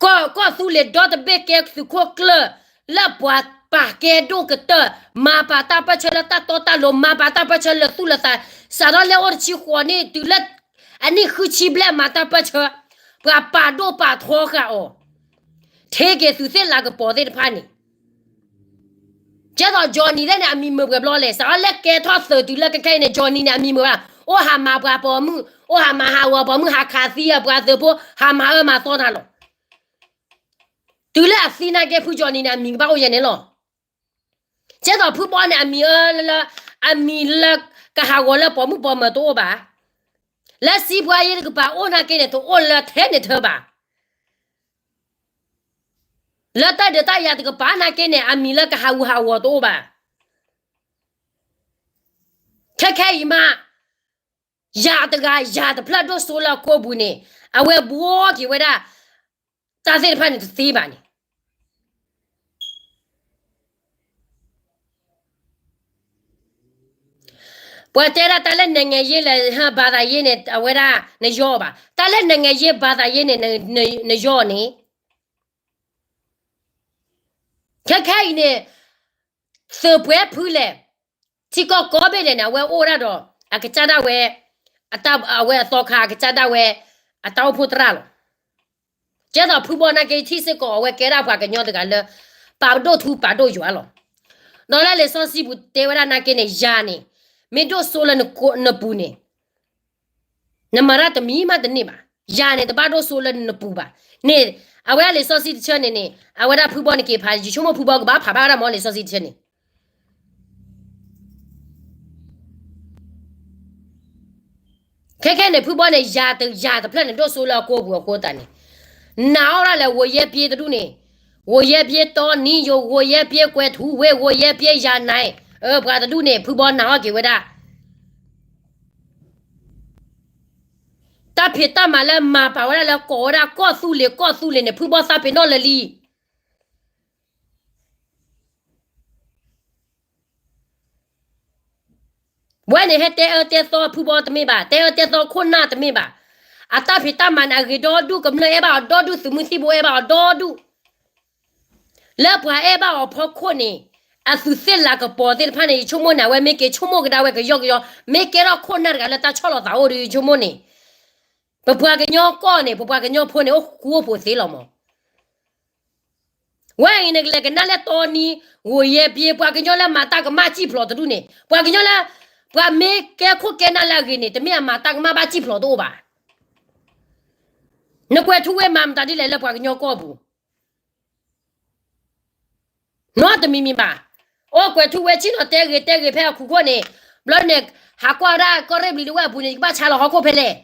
ကီၢ်, ကီၢ်သူလ့ၤဒီတဘ့ၣ်ကဲသုးခိၣ်ကျၢၢ်, လၢပှၤပာ်ကဲဒိၣ်ကတၢၢ်, မၤပာ်တၢ်ပၢၢ်ဆၢလၢတၢ်တီတၢ်လိၤ, မၤပာ်တၢ်ပၢၢ်ဆၢလၢသူၣ်လၢသး, စးထီၣ်လၢအိၣ်တဆံဃိးနံၣ်တုၤလၢ, အနံၣ်ဃုဆံဘျဲၣ်မၤတၢ်ပၢၢ်ဆၢ, ပှၤပာ်ဒိၣ်ပာ်ထီဃာ်အီၤ, ထဲက့ၤသုးသ့ၣ်လၤကပီၤသ့ၣ်တဖၣ်န့ၣ် ကဲသိး Johnny သ့ၣ်န့ၣ် အမံၤမုာ်ပှဲၤဘျီလဲၣ်, စးထီၣ်လၢကဲထီၣ်သုးတုၤလၢခဲခဲအံၤန့ၣ် Johnny န့ၣ် အမံၤမုာ်ဝဲဒၣ်, အိၣ်ဟးမၤပှၤပိာ်မုၣ်, အိၣ်ဟးမၤဟးဂီၤပိာ်မုၣ်, ဟးခးသံအပှၤသုးဖိ, ဟးမၤအၢမၤသီတၢ်လီၤ. တုၤလၢအသံနာ်က့ ဖု Johnny န့ၣ် အမံၤကဘၣ်အိၣ်ယဲန့ၣ်လီၤ. ကဲသိးဖုဘီန့ၣ် အမံၤအၢလၢ, အမံၤလၢကဟးဂီၤလၢပိာ်မုၣ်ပိာ်မၢၤတအိၣ်ဘၣ်. လၢစံးပှၤယ့တကပၤအိၣ်နာ်က့န့ၣ် တအိၣ်လၢထဲန့ၣ်ထၢဘၣ်. လၢတၢ်ဒုးတၢ်ယၤတကပၤနာ်က့န့ၣ် အမံၤလၢကဟးဂူာ်ဟးဂီၤတအိၣ်ဘၣ်. ခဲခဲအံၤမး, ယၤတဂၤ ယၤတဖျၢၣ်ဒိၣ်စိလၢအကိာ်ပူၤန့ၣ် အဝဲဘှီက့ၤဝဲဒၣ် တၢ်သ့ၣ်တဖၣ်န့ၣ်တသ့ဘၣ်န့ၣ် ပှၤတဲဒၣ်တၢ်လၢ နိုင်ငံရေး လၢ ဘာသာရေး န့ၣ် အဝဲဒၣ်နယီၢ်ဘၣ်. တၢ်လၢ နိုင်ငံရေး ဘာသာရေး န့ၣ် နယီၢ်န့ၣ် ခဲခဲအံၤန့ၣ် သုးပှဲၤဖုလဲၣ်, ထံကီၢ်ကိးဘ့ၣ်လဲၣ်န့ၣ် အဝဲအိၣ်ဝဲဒၣ်ဒီး အကစၢ်ဒၣ်ဝဲ, အဝဲအသီခါ အကစၢ်ဒၣ်ဝဲ အတၢ်အိၣ်ဖှိၣ်သရၣ်လီၤ. ကဲသိးဖုဘီနာ်က့ထံၣ်စ့ၢ်ကီး အဝဲကဲဒၣ်ပှၤကညီတဂၤလၢ ပာ်ဒိၣ်ထူပာ်ဒိၣ်ယွၤလီၤ. ဒီးလၢလံာ်စီဆှံပူၤတဲဝဲဒၣ်နာ်က့န့ၣ် ယၤန့ၣ် မ့ၢ်ဒိၣ်စိလၢနပူၤန့ၣ် နမၤတၢ်တမံၤမးတန့ၢ်ဘၣ်. ယၤန့ၣ်တဘၣ်ဒိၣ်စိလၢနပူၤဘၣ်. န့ၣ် အဝဲဒၣ်လံာ်စီဆှံတဆၢန့ၣ်န့ၣ် အဝဲဒၣ်ဖုဘီန့ၣ်က့ၤဖး ယဆိကမိၣ်ဖုဘီကဘၣ်ဖးဘၣ်ဝဲဒၣ်မ့ၢ်လံာ်စီဆှံတဆၢန့ၣ် ခဲခဲန့ၣ် ဖုဘီန့ၣ် ယၤတဖျၢၣ်န့ၣ် ဒိၣ်စိလၢအကိာ်ပူၤအဃိသတးန့ၣ် နာ်အီၤဒၣ်လဲာ် ဝိုယဲပျ့တဒူၣ်န့ၣ်, ဝိုယဲပျ့တီနံယိ, ဝိုယဲပျ့ကွဲးထူဝ့, ဝိုယဲပျ့ယၤနဲ, ပှၤတဒူၣ်န့ၣ် ဖုဘီနာ်အီၤက့ၤဝဲဒၣ် တၢ်ဖံးတၢ်မၤလၢမၤပာ်ဝဲဒၣ်လၢကိးဝဲဒၣ်ကီၢ်သူလ့ၤ ကီၢ်သူလ့ၤန့ၣ် ဖုဘီသးပ့ၤနီၣ်လၢာ်လံ. ဝဲန့ၣ် ဟဲတဲအၢတဲသီဖုဘီတမ့ၢ်ဘၣ်, တဲအၢတဲသီခိၣ်နၢ်တမ့ၢ်ဘၣ်. အတၢ်ဖံးတၢ်မၤန့ၣ် အဂ့ၤဒီဒူၣ်, ကမျၢၢ်အဲၣ်ဘၣ်အီၤဒီဒူၣ်, သုးမုၢ်သံၣ်ဘိအဲၣ်ဘၣ်အီၤဒီဒူၣ်. လၢပှၤအဲၣ်ဘၣ်အီၤဖီခိၣ်န့ၣ် အသုးသ့ၣ်လၤကပီၤသ့ၣ်တဖၣ်န့ၣ် ယဆိကမိၣ်န့ၣ် အဝဲမ့ၢ်က့ၤဆိကမိၣ်ကဒါဝဲကယီကယီ, မ့ၢ်ကဲထီၣ်ခိၣ်နၢ်တဂၤလၢတၢ်ဆီၣ်လီၤသးအိၣ်ဒီး ယဆိကမိၣ်န့ၣ် ပပှၤကညီကီၢ်န့ၣ် ပပှၤကညီဖိန့ၣ် အိၣ်ဃူအိၣ်ဖိးသ့လီၤမး. ဝဲအံၤန့ၣ် ကလဲၤကနၣ်လၢတီနံ ဝိုယဲပျ့ ပှၤကညီလၢမၤတၢ်ကမၣ်စံၣ်ဖျိးတဒူၣ်န့ၣ် ပှၤကညီလၢ ပှၤမ့ၢ်ကဲခိၣ်ကဲနၢ်လၢအဂ့ၤန့ၣ် တမ့ၢ်အမၤတၢ်ကမၣ်ဘၣ်စံၣ်ဖျိးတအိၣ်ဘၣ်. နကွဲးထူဝ့မၤမတၤဒ်လဲၣ်လၢပှၤကညီကီၢ်ပူၤ နီတမံၤမံၤဘၣ်. အိၣ်ကွဲးထူဝ့ဆ့ၣ်နီၤတဲဂ့ၤတဲဂ့ၤဖဲအခူခိၣ်န့ၣ် ဘျီန့ၣ် ဟးကွၢ်ဝဲဒၣ်ကီၢ်ရ့ၣ်ဘျံးဒဝဲၢ်အပူၤန့ၣ် ယကဘၣ်ဆါလီၤဟီၣ်ခိၣ်ဖဲလဲၣ်.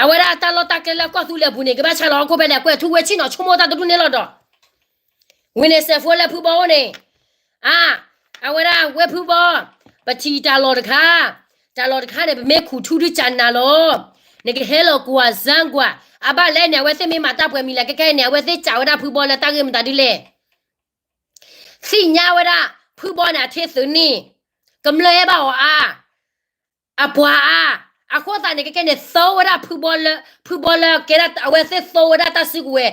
အဝဲဒၣ်တၢ်လီၢ်တၢ်ကျဲလၢကီၢ်သူလ့ၤအပူၤန့ၣ် ကဘၣ်ဆါလီၤဟီၣ်ခိၣ်ဖဲလဲၣ်. အကွဲးထူဝ့ဆ့ၣ်နီၤဆိကမိၣ်တၢ်တဒူၣ်န့ၣ်လီၤဒီး ဝံၤန့ၣ်စဲးဖိလၢဖုဘီအိၣ်န့ၣ် အါ အဝဲဒၣ်ဝဲဖုဘီ ပထံၣ်တၢ်လီၢ်တခါ တၢ်လီၢ်တခါန့ၣ် ပမ့ၢ်ခူၣ်ထူဒုးကၢ်နၤလီၤ. နကဟဲလီၤကွၢ်စၢကွၢ်, အဘၣ်လဲၣ်န့ၣ် အဝဲသ့ၣ်မ့ၢ်မၤတၢ်ပှဲၤမံၤလဲၣ် ခဲခဲအံၤန့ၣ် အဝဲသ့ၣ်စံးဝဲဒၣ်ဖုဘီလၢတၢ်ဂ့ၢ်မတၤဒ်လဲၣ်. သ့ၣ်ညါဝဲဒၣ် ဖုဘီန့ၣ် အထံသုးန့ၣ် ကမျၢၢ်အဲၣ်ဘၣ်အီၤအါ, အပှၤအါ, အဃိသတးန့ၣ် ခဲခဲန့ၣ် သီဝဲဒၣ်ဖုဘီလၢ ဖုဘီလၢကဲဒၣ် အဝဲသ့ၣ်သီဝဲဒၣ်တၢ်စုကဝဲၤ,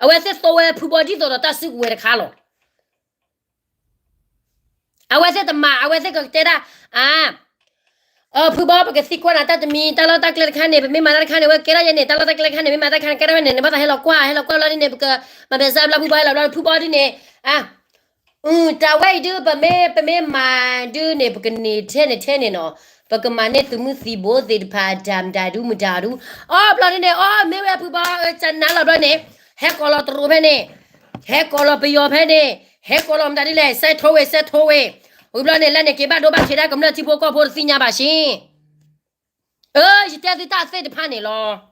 အဝဲသ့ၣ်သီဝဲဖုဘီဒ်သိးဒီးတၢ်စုကဝဲၤတခါလီၤ. အဝဲသ့ၣ်တမၤ အဝဲသ့ၣ်ကတဲဒၣ်, အါ, ဖုဘီ ပကသံကွၢ်နၤတၢ်တမံၤ, တၢ်လီၢ်တၢ်ကျဲတခါန့ၣ် ပမ့ၢ်မၤတၢ်တခါန့ၣ် ဝဲကဲထီၣ်ယဲန့ၣ် တၢ်လီၢ်တၢ်ကျဲတခါန့ၣ် မ့ၢ်မၤတၢ်တခါန့ၣ် ကဲထီၣ်ဝဲန့ၣ် နဘၣ်သးဟဲလီၤကွၢ် ဟဲလီၤကွၢ်လီၤဒ်န့ၣ် ပကမၤမဲာ်စၢဘျီဖုဘီဟဲလီၤဘျီ ဖုဘီဒ်န့ၣ်, အါ, တၢ်ဝဲအံၤဒုး ပမ့ၢ် ပမ့ၢ်မၤဒုးန့ၣ် ပကန့ၢ်ထဲန့ၣ်ထဲန့ၣ်နီၤ, ပကမၤန့ၢ်သုးမုၢ်သံၣ်ဘိသ့ၣ်တဖၣ် တၢ်မတၤဒုမတၤဒု, အီဘျီဒ်န့ၣ် အီ မ့ၢ်ဝဲဖုဘီ ကနၣ်လီၤဘျီန့ၣ်, ဟဲကိးလီၤတရူးဖဲန့ၣ်, ဟဲကိးလီၤပယီၤဖဲန့ၣ်, ဟဲကိးလီၤမတၤဒ်လဲၣ် စဲထိဝ့ၢ် စဲထိဝ့ၢ်, ဝံၤဘျီန့ၣ် လၢန့ၣ်က့ၤဘၣ်ဒိဘၣ်ထံးဒၣ်ကမျၢၢ်ထံဖိကီၢ်ဖိတသ့ၣ်ညါဘၣ်စ့ အၢ ယတဲသုတၢ်သ့ၣ်တဖၣ်န့ၣ်လီၤ.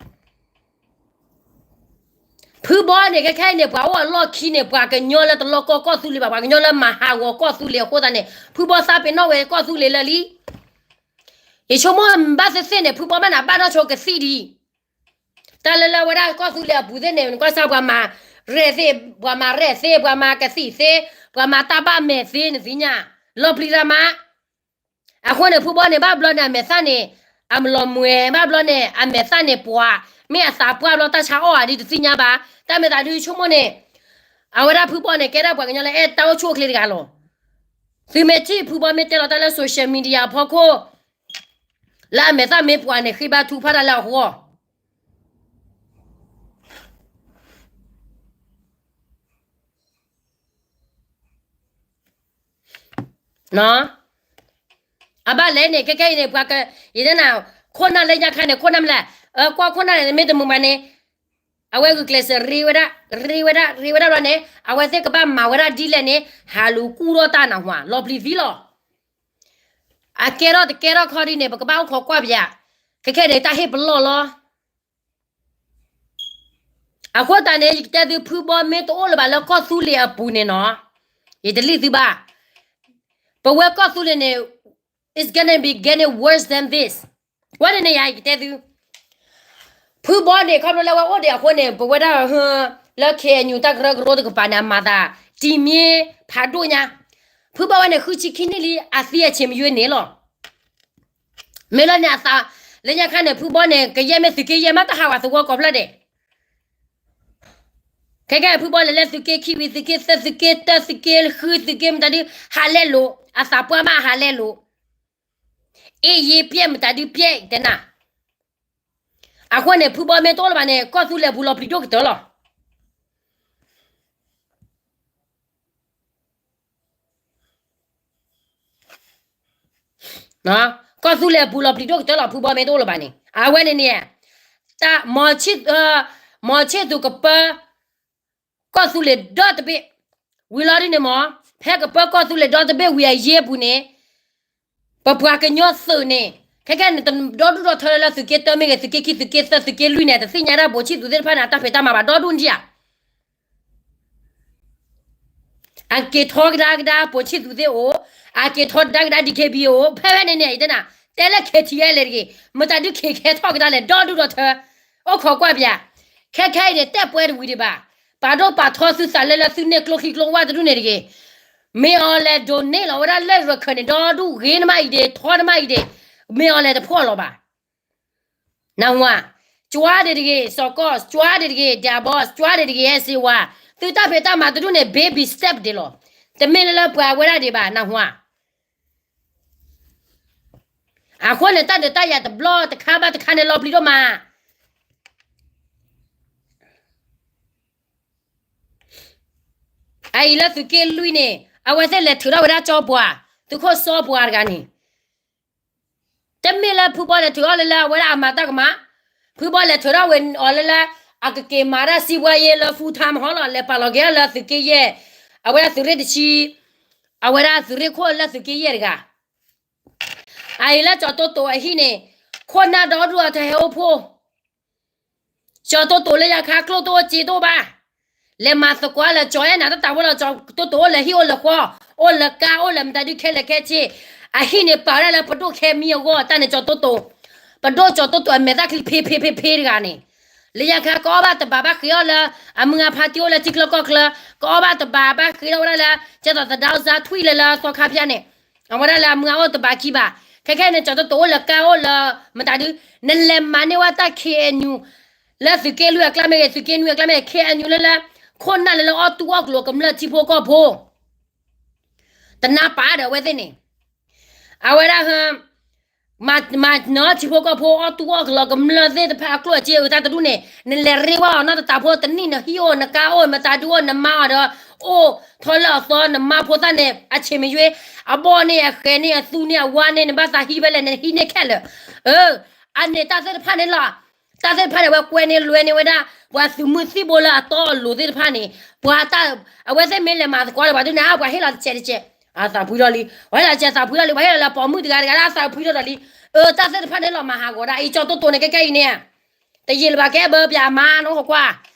ဖုဘီန့ၣ် ခဲခဲအံၤန့ၣ် ပှၤအိၣ်အလီၢ်ခံန့ၣ် ပှၤကညီလၢတလီၢ်ကီၢ်ကီၢ်သူလ့ၤဘၣ်, ပှၤကညီလၢမၤဟးဂီၤကီၢ်သူလ့ၤအဃိသတးန့ၣ် ဖုဘီသးပ့ၤနီၣ်ဝဲကီၢ်သူလ့ၤလၢာ်လံ. ယဆိကမိၣ်ဘၣ်သ့ၣ်သ့ၣ်န့ၣ် ဖုဘီမ့ၢ်နၤဘၣ်နီၢ်ဆိကသံၣ်ဒံး, တၢ်လၢလၢဝဲဒၣ်ကီၢ်သူလ့ၤအပူၤသ့ၣ်န့ၣ် နကွၢ်စၢ်ပှၤမၤရဲၣ်သ့ၣ်, ပှၤမၤရဲၣ်သ့ၣ်, ပှၤမၤကသံၣ်သ့ၣ်, ပှၤမၤတၢ်ဘၣ်မဲာ်သ့ၣ် နသ့ၣ်ညါ, လီၤပျံၤရၣ်မး အဃိန့ၣ် ဖုဘီန့ၣ် ဘၣ်ဘျီန့ၣ် အမဲာ်သၣ်န့ၣ် အမလီၤမှဲၤ, ဘၣ်ဘျီန့ၣ် အမဲာ်သၣ်န့ၣ်ပှၤ, မ့ၢ်အသးပှၢ်ဘျီတၢ်ဆါအီၣ်ဧါဒ်တသ့ၣ်ညါဘၣ်. တၢ်မ့ၢ်သးဒုးဆိကမိၣ်န့ၣ်, အဝဲဒၣ်ဖုဘီန့ၣ် ကဲဒၣ်ပှၤကညီလၢအဲၣ်တၢ်အိၣ်ဆူၣ်အိၣ်ချ့တဂၤလီၤ. သုမ့ၢ်ထံၣ်ဖုဘီမ့ၢ်တဲလီၤတၢ်လၢ social media အဖီခိၣ် လၢအမဲာ်သၣ်မ့ၢ်ပှၤန့ၣ် ဃ့ဘါထုကဖၣ်တၢ်လၢအဂီၢ် အဘၣ်လဲၣ်န့ၣ် ခဲခဲအံၤန့ၣ် ပှၤက, ယတဲနၤ, ခိၣ်နၢ်လၢညါခါန့ၣ် ခိၣ်နၢ်မ့ၢ်လဲၣ်, ကွၢ်ခိၣ်နၢ်န့ၣ် မ့ၢ်တမုာ်ဘၣ်န့ၣ်, အဝဲဂုာ်ကျဲးစၢးရ့ဝဲဒၣ်, ရ့ဝဲဒၣ်, ရ့ဝဲဒၣ်ဘျီန့ၣ် အဝဲသ့ၣ်ကဘၣ်မၤဝဲဒၣ်ဒ်လဲၣ်န့ၣ် ဟးလူၤကူၣ်ထီၣ်တၢ်နၢ်ဟူဧါ, လီၤပျံၤသံလီၤ. အကဲထီၣ်တကဲထီၣ်ခီဒ်န့ၣ် ပကဘၣ်အိၣ်ခိးကွၢ်ပယၤ, ခဲခဲန့ၣ် တၢ်ဟ့ၣ်ပလီၢ်လီၤ. အဃိသတးန့ၣ် ယကတဲသု ဖုဘီမ့ၢ်တအိၣ်လၢၤဘၣ်လၢကီၢ်သူလ့ၤအပူၤန့ၣ်နီၤ, ယတလံၣ်သုဘၣ်. ပဝဲကီၢ်သူလ့ၤန့ၣ် it's gonna be getting worse than this. ဝဲန့ၣ်န့ၣ်ယၤ ယကတဲသု, ဖုဘီန့ၣ် ခီဖျိလၢဝဲအိၣ်ဒံးအဃိန့ၣ် ပဝဲဒၣ် လၢ K N U တၢ်ကရၢကရိတကပၤန့ၣ် အမၤသး တံၤမ့ၢ်ဖးဒိၣ်ညါ, ဖုဘီဝဲန့ၣ် ဃုဆံခံနံၣ်လံ အသံအဆံးမယွ့န့ၣ်လီၤ. မ့ၢ်လၢန့ၣ်အသး, လၢညါခါန့ၣ် ဖုဘီန့ၣ် ကယဲၢ်မ့ၢ်သုးက့ယဲၢ်မး တဟးဝဲသဝီကိးဖျၢၣ်ဒဲး. ခဲကဲ ဖုဘီလဲၤလၢသုးက့ခံဝံၤ သုးက့သၢ သုးက့တၢ သုးက့ဃု သုးက့မတၤဒု ဟးလဲလိာ်, အသးပှၢ်မးဟးလဲလိာ်, အ့ၣ်ယ့ပျဲၢ်မတၤဒုပျဲၢ်တဲနၤ. အဃိန့ၣ် ဖုဘီမ့ၢ်တအိၣ်လၢၤဘၣ်န့ၣ် ကီၢ်သူလ့ၤပူၤလီၤပျံၤဒိၣ်ကတၢၢ်လီၤ. ကီၢ်သူလ့ၤပူၤလီၤပျံၤဒိၣ်ကတၢၢ်လီၤ ဖုဘီမ့ၢ်တအိၣ်လၢၤဘၣ်န့ၣ် အဝဲန့ၣ်န့ၣ်, တၢ်, မီၤဆ့ၣ်သူကပၢ ကီၢ်သူလ့ၤဒီတဘ့ၣ်, ဝံၤလီၤဒ်န့ၣ်မး, ဖဲကပၢကီၢ်သူလ့ၤဒီတဘ့ၣ်ဝံၤအယ့ၢ်ပူၤန့ၣ်, ပပှၤကညီသုးန့ၣ်, ခဲကဲန့ၣ် ဒီဒူၣ်ဒီထၢလၢသုးက့တၢမ့ၢ်ဂ့ၤ သုးက့ခံ သုးက့သၢ သုးက့လွံၢ်န့ၣ် တသ့ၣ်ညါဒၣ် ပိာ်ဆံၣ်သူးသ့ၣ်တဖၣ်န့ၣ် အတၢ်ဖံးတၢ်မၤဘၣ် ဒီဒူၣ်ဒံးဧါ. အက့ၤထီကဒါကဒါ ပိာ်ဆံၣ်သူးသ့ၣ်အိၣ်, အက့ၤထီကဒါကဒါ D K B A အိၣ်, ဖဲဖဲန့ၣ်န့ၣ် ယတဲနၤ, တဲလၢ K T L လဲၣ်တဂ့ၤ, မတၤဒုး K K ထီၣ်ကဒါလဲၣ် ဒီဒူၣ်ဒီထၢ, အိၣ်ခိးကွၢ်ပယၤ, ခဲခဲအံၤန့ၣ် တဲပှဲၤတဝံၤဒံးဘၣ်, ပာ်ဒိၣ်ပာ်ထီသုသးလၢလၢသုန့ၢ်ကျိချံကျိဝါတဒူၣ်န့ၣ်တဂ့ၤ, မ့ၢ်အီၤလဲၤဒိးန့ၢ်လီၤဝဲဒၣ်လၢရခၢၣ်န့ၣ် ဒီဒူၣ်ဂ့ၤနမးအံၤဒံး ထီနမးအံၤဒံး, မ့ၢ်အီၤလဲၤတဖှီၣ်လီၤဘၣ်. နၢ်ဟူဧါ, ကၠွါဒံးတဂ့ၤ စီၤကီၢ်, ကၠွါဒံးတဂ့ၤ ဒၣ်ဘီ, ကၠွါဒံးတဂ့ၤ အဲၣ်စ့ဝါ, သုတၢ်ဖံးတၢ်မၤတဒူၣ်န့ၣ် baby step ဒံးလီၤ, တမ့ၢ်လၢလၢပှၤဝဲဒၣ်ဒံးဘၣ် နၢ်ဟူဧါ. အဃိန့ၣ် တၢ်ဒုးတၢ်ယၤတဘျီတခါဘၣ်တခါန့ၣ် လီၤပျံၤဒိၣ်မး. အအံၤလၢသုးက့လွံၢ်န့ၣ် အဝဲသ့ၣ်လဲၤထုးထီၣ်ဝဲဒၣ်ကၠီပှၤ, သုးခိၣ်စီပှၤတဂၤန့ၣ် တမ့ၢ်လၢဖုဘီလဲၤထုးထီၣ်လၢလၢအဝဲဒၣ်အမၤတၢ်ကမၣ်, ဖုဘီလဲၤထုးထီၣ်ဝဲအီၤလၢလၢ အကက့ၤမၤတၢ်စံးဘှါယဲလၢ full time ဟီလီၤ, လဲၤပာ်လီၤက့ၤအီၤလၢသုးက့ယဲၢ်, အဝဲဒၣ်သုးရ့ၣ်တဆံ, အဝဲဒၣ်သုးရ့ၣ်ခိၣ်လၢသုးက့ယဲၢ်တဂၤ. အအံၤလၢကၠီၤတိတိအဟံၣ်န့ၣ် ခိၣ်နၢ်ဒီဒူၣ်အီၤတဟဲအိၣ်ဖှိၣ် ကၠီၤတိတိလၢယၤခါကျိၣ်တအိၣ်စ့တအိၣ်ဘၣ်, လဲၤမၤသကိးလၢကၠီၤအဲၣ်နၤတၢ်တၢ်ဝဲလီၤ, ကၠီၤတိတိအိၣ်လၢဟံၣ်အိၣ်လၢဃီ, အိၣ်လၢကါအိၣ်လၢမတၤဒုခဲလၢာ်ခဲဆ့, အဟံၣ်န့ၣ်ပာ်ဝဲဒၣ်လၢပဒိၣ်ခဲမံအဂီၢ် တၢ်န့ၣ်ကၠီၤတိတိၤ, ပဒိၣ်ကၠီၤတိတိၤအမဲာ်သၣ်ချံဖ့ဖ့ဖ့ဖ့တဂၤန့ၣ်, လၢညါခါကအီၣ်ဘၣ်တဘၣ်ဘၣ်ဃ့အီၣ်လၢ အမုၢ်အဖါတံၢ်အိၣ်လၢထံချၢကီၢ်ချၢ, ကအီၣ်ဘၣ်တဘၣ်ဘၣ်ဃ့ထီၣ်ဝဲဒၣ်လၢ ကဲသိးသဒါစါထွံၣ်လၢလၢသီခါဖၠါန့ၣ်, အဝဲဒၣ်လၢအမုၢ်အအိၣ်တဘၣ်ခံဘၣ်, ခဲခဲန့ၣ် ကၠီၤတိတိၤအိၣ်လၢကါအိၣ်လၢ မတၤဒု, နလဲၤမၤန့ၢ်ဝဲတၢ် K N U လၢသုးက့လွံၢ်အကျါမ့ၢ်ဂ့ၤ သုးက့နွံအကျါမ့ၢ်ဂ့ၤ K N U လၢလၢ ခိၣ်နၢ်လၢလၢအီၣ်တူၢ်အီၣ်ကျိၤကမျၢၢ်ထံဖိကီၢ်ဖိ တနါပာ်ဒီးအဝဲသ့ၣ်န့ၣ်, အဝဲဒၣ် မၤနၢၤထံဖိကီၢ်ဖိအီၣ်တူၢ်အီၣ်ကျိၤကမျၢၢ်သ့ၣ်တဖၣ်အကျိၣ်အစ့အတၢ်တဒူၣ်န့ၣ် နလဲၤရ့ဝဲအီၤနီတတးဖိတနံၣ် နဟံၣ်အိၣ် နကါအိၣ် မတၤဒုအိၣ် နမါအီၤဒီး အိၣ်ထီၣ်လၢအသီ နမါဖိသၣ်န့ၣ် အဆံးမ့ၢ်ယွ့ အဘီၣ်န့ၣ် အဃဲၤန့ၣ် အသူန့ၣ် အဝါန့ၣ် နဘၣ်သးဟံးဖဲလဲၣ် နဟံးန့ၢ်ခဲလၢာ်, အန့ၣ်တၢ်သ့ၣ်တဖၣ်န့ၣ်လီၤ. တၢ်သ့ၣ်တဖၣ်န့ၣ် အဝဲကွဲန့ၢ်လွဲန့ၢ်ဝဲဒၣ် ပှၤသုးမုၢ်သံၣ်ဘိလၢအတီအလိၤသ့ၣ်တဖၣ်န့ၣ်, ပှၤတၢ်, အဝဲသ့ၣ်မ့ၢ်လဲၤမၤသကိးဒီးပှၤဒုန့ၣ် အါ ပှၤဟ့ၣ်လီၤတစဲးတစဲး, အသးဖှံထီၣ်လံ, ပှၤဟ့ၣ်လီၤတစဲး သးဖှံထီၣ်လံ, ပှၤဟ့ၣ်လီၤလၢပိာ်မုၣ်တဂၤတဂၤ အသးဖှံထီၣ်ဒီးလံ, အတၢ်သ့ၣ်တဖၣ်န့ၣ်လီၤမၤဟးဂီၤဒၣ် အံၤကၠီၤတိတိၤန့ၣ် ကဲကဲအံၤန့ၣ် တယံာ်လၢၤဘၣ် ကအဲၣ်ဘၢပၠးအမါနီၢ်ဃိကွၢ်,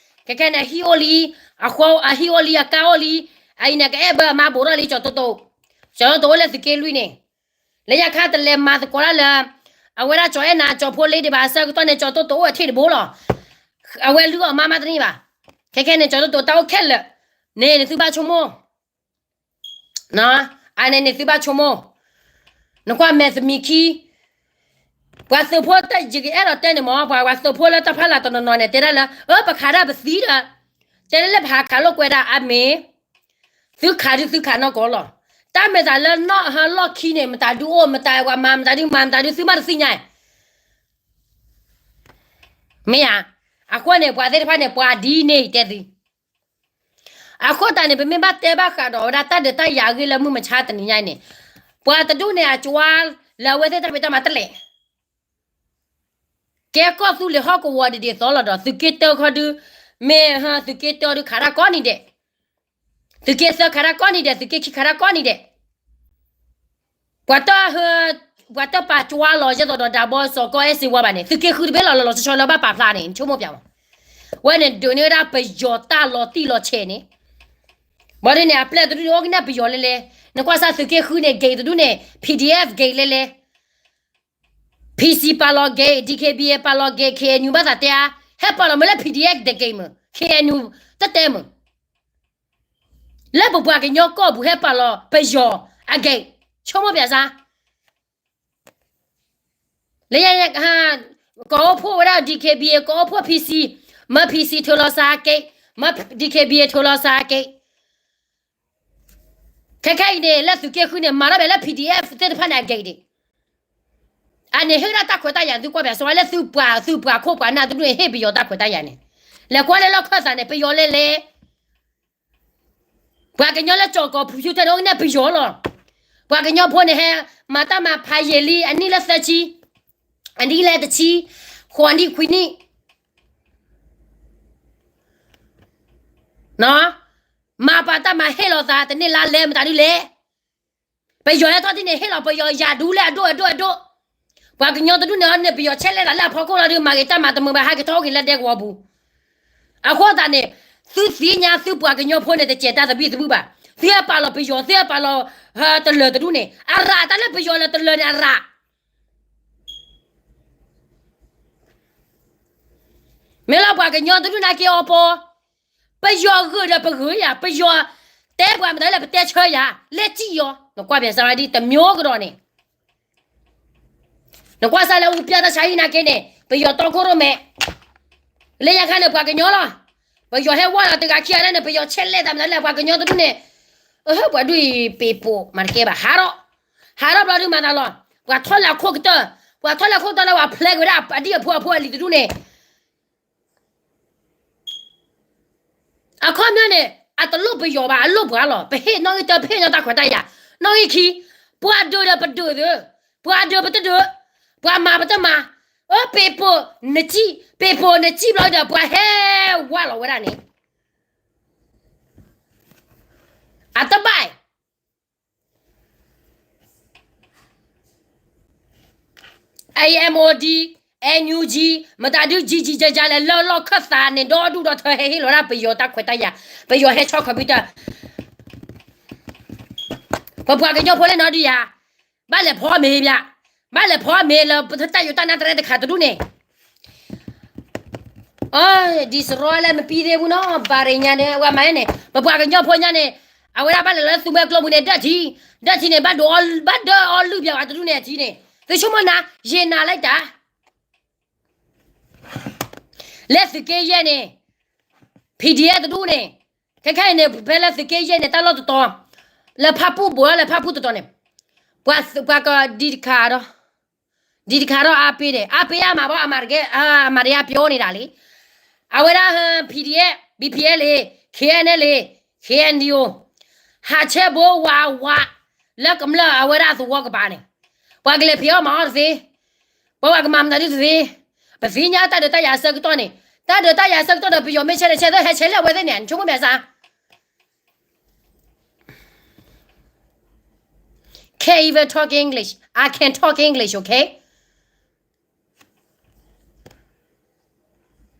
ခဲခဲန့ၣ် ဟံၣ်အိၣ်လံ, အဟံၣ်အိၣ်လံ အကါအိၣ်လံ, အအံၤန့ၣ် ကအဲၣ်ဘၢအမါဘူးထီၣ်လံ ကၠီၤတိတိၤ, ကၠီၤတိတိၤအိၣ်လၢသုးက့လွံၢ်န့ၣ်, လၢညါခါတလဲၤမၤသကိးတၢ်လၢ အဝဲဒၣ်ကၠီၤအဲၣ်နၤ ကၠီၤဖိလ့ဒံးဘၣ် အဆၢကတီၢ်န့ၣ် ကၠီၤတိတိၤအိၣ်အထံၣ်တဘိလီၤ, အဝဲလုၢ်အီၣ်မါမါတန့ၢ်ဘၣ်, ခဲခဲန့ၣ် ကၠီၤတိတိၤတၢ်အိၣ်ခဲလၢာ်, န့ၣ်နသုဘၣ်ဆိကမိၣ် အန့ၣ်န့ၣ်သုဘၣ်ဆိကမိၣ်, နကွၢ်မဲာ်သမံးခံ, ပှၤသုးဖိတၢ်ယကအဲၣ်ဒိးတဲန့ၣ်မ့ၢ် ပှၤပှၤသုးဖိလၢတၢ်ဖီလာ်တနီၤနီၤန့ၣ် တဲဒၣ်လၢ အၢ ပခးဒၣ်ပသံဒီး, တဲလၢလၢပဟးခးလိာ်ကွဲဒၣ်အမ့ၢ်, သုခးဒုသုခးနီၢ်ကီၢ်လီၤ, တၢ်မဲာ်သးလၢနီၢ်ဟၢလီၢ်ခံန့ၣ် မတၤဒုအိၣ် မတၤပှၤမၤ မတၤဒုမၤ မတၤဒုသုမၤတသ့ၣ်ညါ မ့ၢ်ဧါ, အဃိန့ၣ် ပှၤသ့ၣ်တဖၣ်န့ၣ် ပှၤဒ်န့ၣ်တဲသု, အဃိသတးန့ၣ် ပမ့ၢ်ဘၣ်တဲဘၣ်ဃးဒီးဝဲဒၣ်တၢ်ဒုးတၢ်ယၤအဂ့ၢ်လၢမုၢ်မဆါတနံၤညါအံၤန့ၣ်, ပှၤတဒူၣ်န့ၣ် အကွါလၢအဝဲသ့ၣ်တၢ်ဖံးတၢ်မၤတလဲၣ်, ကဲကီၢ်သူလ့ၤဟီၣ်ကဝီၤဒ်ဒ်သိးလီၤဒီး သုးက့တၢခီဒု, မ့ၢ်သုးက့တၢဒုခးတၢ်ကိးနံၤဒဲး, သုးက့သၢခးတၢ်ကိးနံၤဒဲး သုးက့ခံခးတၢ်ကိးနံၤဒဲး ပှၤတ, ပှၤတပာ်ကွၢ်လီၤယဲသိးဒီးဒၣ်ဘီစီၤကီအဲၣ်စ့ဝါဘၣ်န့ၣ် သုးက့ဃုတဘ့ၣ်လီၤလီၤလီၤဆီဆီလၢဘၣ်ပာ်ဖျါန့ၣ် နဆိကမိၣ်ပျးမး, ဝဲန့ၣ်ဒုးန့ၢ်ဝဲဒၣ်ပယီၤတၢ်လီၤတံၢ်လီၤဆဲးန့ၣ်, ဘၣ်ဒ်န့ၣ် အပျဲၢ်တဒူၣ်န့ၣ် အိၣ်ကနၣ်ပယီၤလဲလဲ, နကွၢ်စၢ်သုးက့ဃုန့ၣ် gate တဒူၣ်န့ၣ် P D F gate လဲလဲ, P C ပာ်လီၤ gate, D K B A ပာ်လီၤ gate, K N U ဘၣ်သးတဲဧါ, ဟဲပာ်လီၤမ့ၢ်လၢ P D F တ gate မ့ၢ် K N U တတဲမ့ၢ် လၢပပှၤကညီကီၢ်ပူၤဟဲပာ်လီၤပယီၤအ gate, ဆိကမိၣ်ပျးစၢ်, လၢညါ, ကအိၣ်ဖှိၣ်ဝဲဒၣ် D K B A ကအိၣ်ဖှိၣ် P C, မၢ P C ထုးလီၤစၢ် gate, မၢ D K B A ထုးလီၤစၢ် gate, ခဲခဲအံၤန့ၣ် လၢသုးက့ဃုန့ၣ် မၤထီၣ်ဘဲလၢ P D F သ့ၣ်တဖၣ်န့ၣ်အ gate ဒံး, အန့ၣ်ဟ့ၣ်ဒၣ်တၢ်ခွဲးတၢ်ယာ် သုကွၢ်ပျးစၢ်ဝဲလၢသုပှၤ သုပှၤခိၣ်ပှၤနၢ်တဒူၣ်န့ၣ် ဟ့ၣ်ပယီၤတၢ်ခွဲးတၢ်ယာ်န့ၣ်, လဲၤကွၢ်လၢလီၢ်ခၢၣ်သးန့ၣ် ပယီၤလဲလဲ ပှၤကညီလၢကၠီၤကီၤဖူးဖၠူၣ်ထဲန့ၣ် အိၣ်ကနၣ်ပယီၤလီၤ, ပှၤကညီဖိန့ၣ်ဟဲ မၤတၢ်မၤဖးယံာ်လံ အနံၣ်လၢသၢဆံ, အနံၣ်လၢတဆံ, ဃိးနံၣ်ခွံနံၣ် မၤပှၤတၢ်မၤဟ့ၣ်လီၤသး တန့ၢ်လါလဲၤမတၤဒုလဲၣ်, ပယီၤဟဲထီၣ်ဒ်န့ၣ် ဟ့ၣ်လီၤပယီၤယၤဒူလၢအဒိၣ်အဒိၣ်အဒိၣ်, ပှၤကညီတဒူၣ်န့ၣ်အီၤန့ၣ် ပယီၤဆဲးလဲၤသးလၢအဖီခိၣ်လီၤဒုး မၤဂ့ၤတၢ်မၤတမုာ်ဘၣ် ဟးက့ၤထီၣ်အိၣ်က့ၤလၢဒဲကဝီၤပူၤ, အဃိသတးန့ၣ် သုသ့ၣ်ညါသုပှၤကညီဖိန့ၣ် တစဲးတၢ်သဘံၣ်သဘုၣ်ဘၣ်, သုဟဲပာ်လီၤပယီၤ သုဟဲပာ်လီၤ တလၢၤတဒူၣ်န့ၣ် အရၣ်တၢ်လၢပယီၤလၢတလၢၤန့ၣ်အရၣ် မ့ၢ်လၢပှၤကညီတဒူၣ်န့ၣ်က့ၤအီၤပီၤ, ပယီၤဂုာ်ဒီးပဂုာ်ယၤ, ပယီၤတဲပှၤမတၤလၢပတဲဆၢယၤ, လဲၤစံၣ်ယီၤ, နကွၢ်ပျးစၢ်ဝဲဒ်တမျိုးကဒီးန့ၣ်, နကွၢ်စၢ်လၢအူပျၢ်တၢ်ဆါဟံၣ်နာ်က့န့ၣ် ပယီၤတီခိၣ်ရိၣ်မဲာ်, လၢညါခါန့ၣ် ပှၤကညီလီၤ, ပယီၤဟဲဝါလီၤတဂၤခံဂၤလၢန့ၣ် ပယီၤဆဲးလဲၤတၢ်မတၤလၢပှၤကညီတဒူၣ်န့ၣ်, ပှၤဒူၣ်အံၤပ့ၤပိာ်မၤတကဲဘၣ် ဟးထီၣ်, ဟးထီၣ်ဘျီဒုးမၤသးလီၤ, ပှၤထီၣ်လၢအခိၣ်ကတၢၢ်, ပှၤထီၣ်လၢအခိၣ်ကတၢၢ်လၢပှၤဖျဲးကွံာ်ဝဲဒၣ် အဒံၣ်အဖိအဖိအလံၤတဒူၣ်န့ၣ် အခီပညီန့ၣ် အတလိၣ်ပယီၤဘၣ် အလိၣ်ပှၤလီၤ. ပဟ့ၣ်နီၣ်ဂံၢ်တၢ ပဟ့ၣ်ညီတၢ်ခွဲးတၢ်ယာ်, နီၣ်ဂံၢ်ခံ, ပှၤဒုးဒီးပဒုးသ့, ပှၤဒုးပတဒုး, ပှၤမၤပတမၤ, အၢ ပ့ၤပိာ်နစံၣ်, ပ့ၤပိာ်နစံၣ်ဘျီဒီး ပှၤဟဲဝါလီၤဝဲဒၣ်န့ၣ် အတဘၣ် MOD, NUG, မတၤဒုး ကၠံကၠံကၠၢ်ကၠၢ်လဲၣ် လၢလီၢ်ခၢၣ်သးန့ၣ် ဒီဒူၣ်ဒီထၢဟဲဟ့ၣ်လီၤဒၣ်ပယီၤတၢ်ခွဲးတၢ်ယာ်, ပယီၤဟဲဆီၣ် computer, ပပှၤကညီဖိလၢနီၢ်ဒုးယၤ, ဘၣ်လဲၤဖီမ့ၤဘၣ်, ဘၣ်လဲၤဖီမ့ၤလၢပတၢ်ယိးတၢ်နါတရဲတခါတဒူၣ်န့ၣ်, အ ဒ်စရီလၢမပံသ့ၣ်ပူၤနီၤ ဘၣ်ရ့ညါန့ၣ် ဝဲမၤန့ၣ် ပပှၤကညီဖိညါန့ၣ်, အဝဲဒၣ်ဘၣ်လဲၤလၢသူမှဲကျိပူၤန့ၣ် ဒၢထံ, ဒၢထံန့ၣ် ဘၣ်ဒိးအီလုၢ်ဘၣ်ဝဲတဒူၣ်န့ၣ်အထံန့ၣ်, သုဆိကမိၣ်နၤ ယံာ်နၤလၢတၢ် လၢသုးက့ယဲၢ်န့ၣ်, PDF တဒူၣ်န့ၣ်, ခဲခဲအံၤန့ၣ် ဖဲလၢသုးက့ယဲၢ်န့ၣ် တၢ်လီၢ်တတီၤ, လၢဖၣ်ပူၣ်ဘိးလၢဖၣ်ပူၣ်တတီၤန့ၣ်, ပှၤကဒံတခါဒီး, ဒံတခါဒီးအါပ့ၤဒဲး အါပ့ၤအါမးဘၣ် အမၤတကဲ, အမၤတကဲအပျီန့ၣ်ဒၣ်လံ, အဝဲဒၣ် PDF, BPL, KNLA, KNDO, ဟးဆဲဘိဝးဝး, လၢကမျၢၢ်အဝဲဒၣ်သဝီကပၤန့ၣ်, ပှၤကလဲၤဖံးအီၣ်မၤအီၣ်တသ့, ပှၤကမၤမတၤဒုတသ့, ပသ့ၣ်ညါတၢ်ဒုးတၢ်ယၤအဆၢကတီၢ်န့ၣ်, တၢ်ဒုးတၢ်ယၤအဆၢကတီၢ်ဒီး ပယီၤမ့ၢ်ဆဲးဒီးဆဲး ဟဲဆဲးလၢအဝဲသ့ၣ်န့ၣ် နဆိကမိၣ်မဲာ်ဆါ Can't even talk English. I can talk English, okay?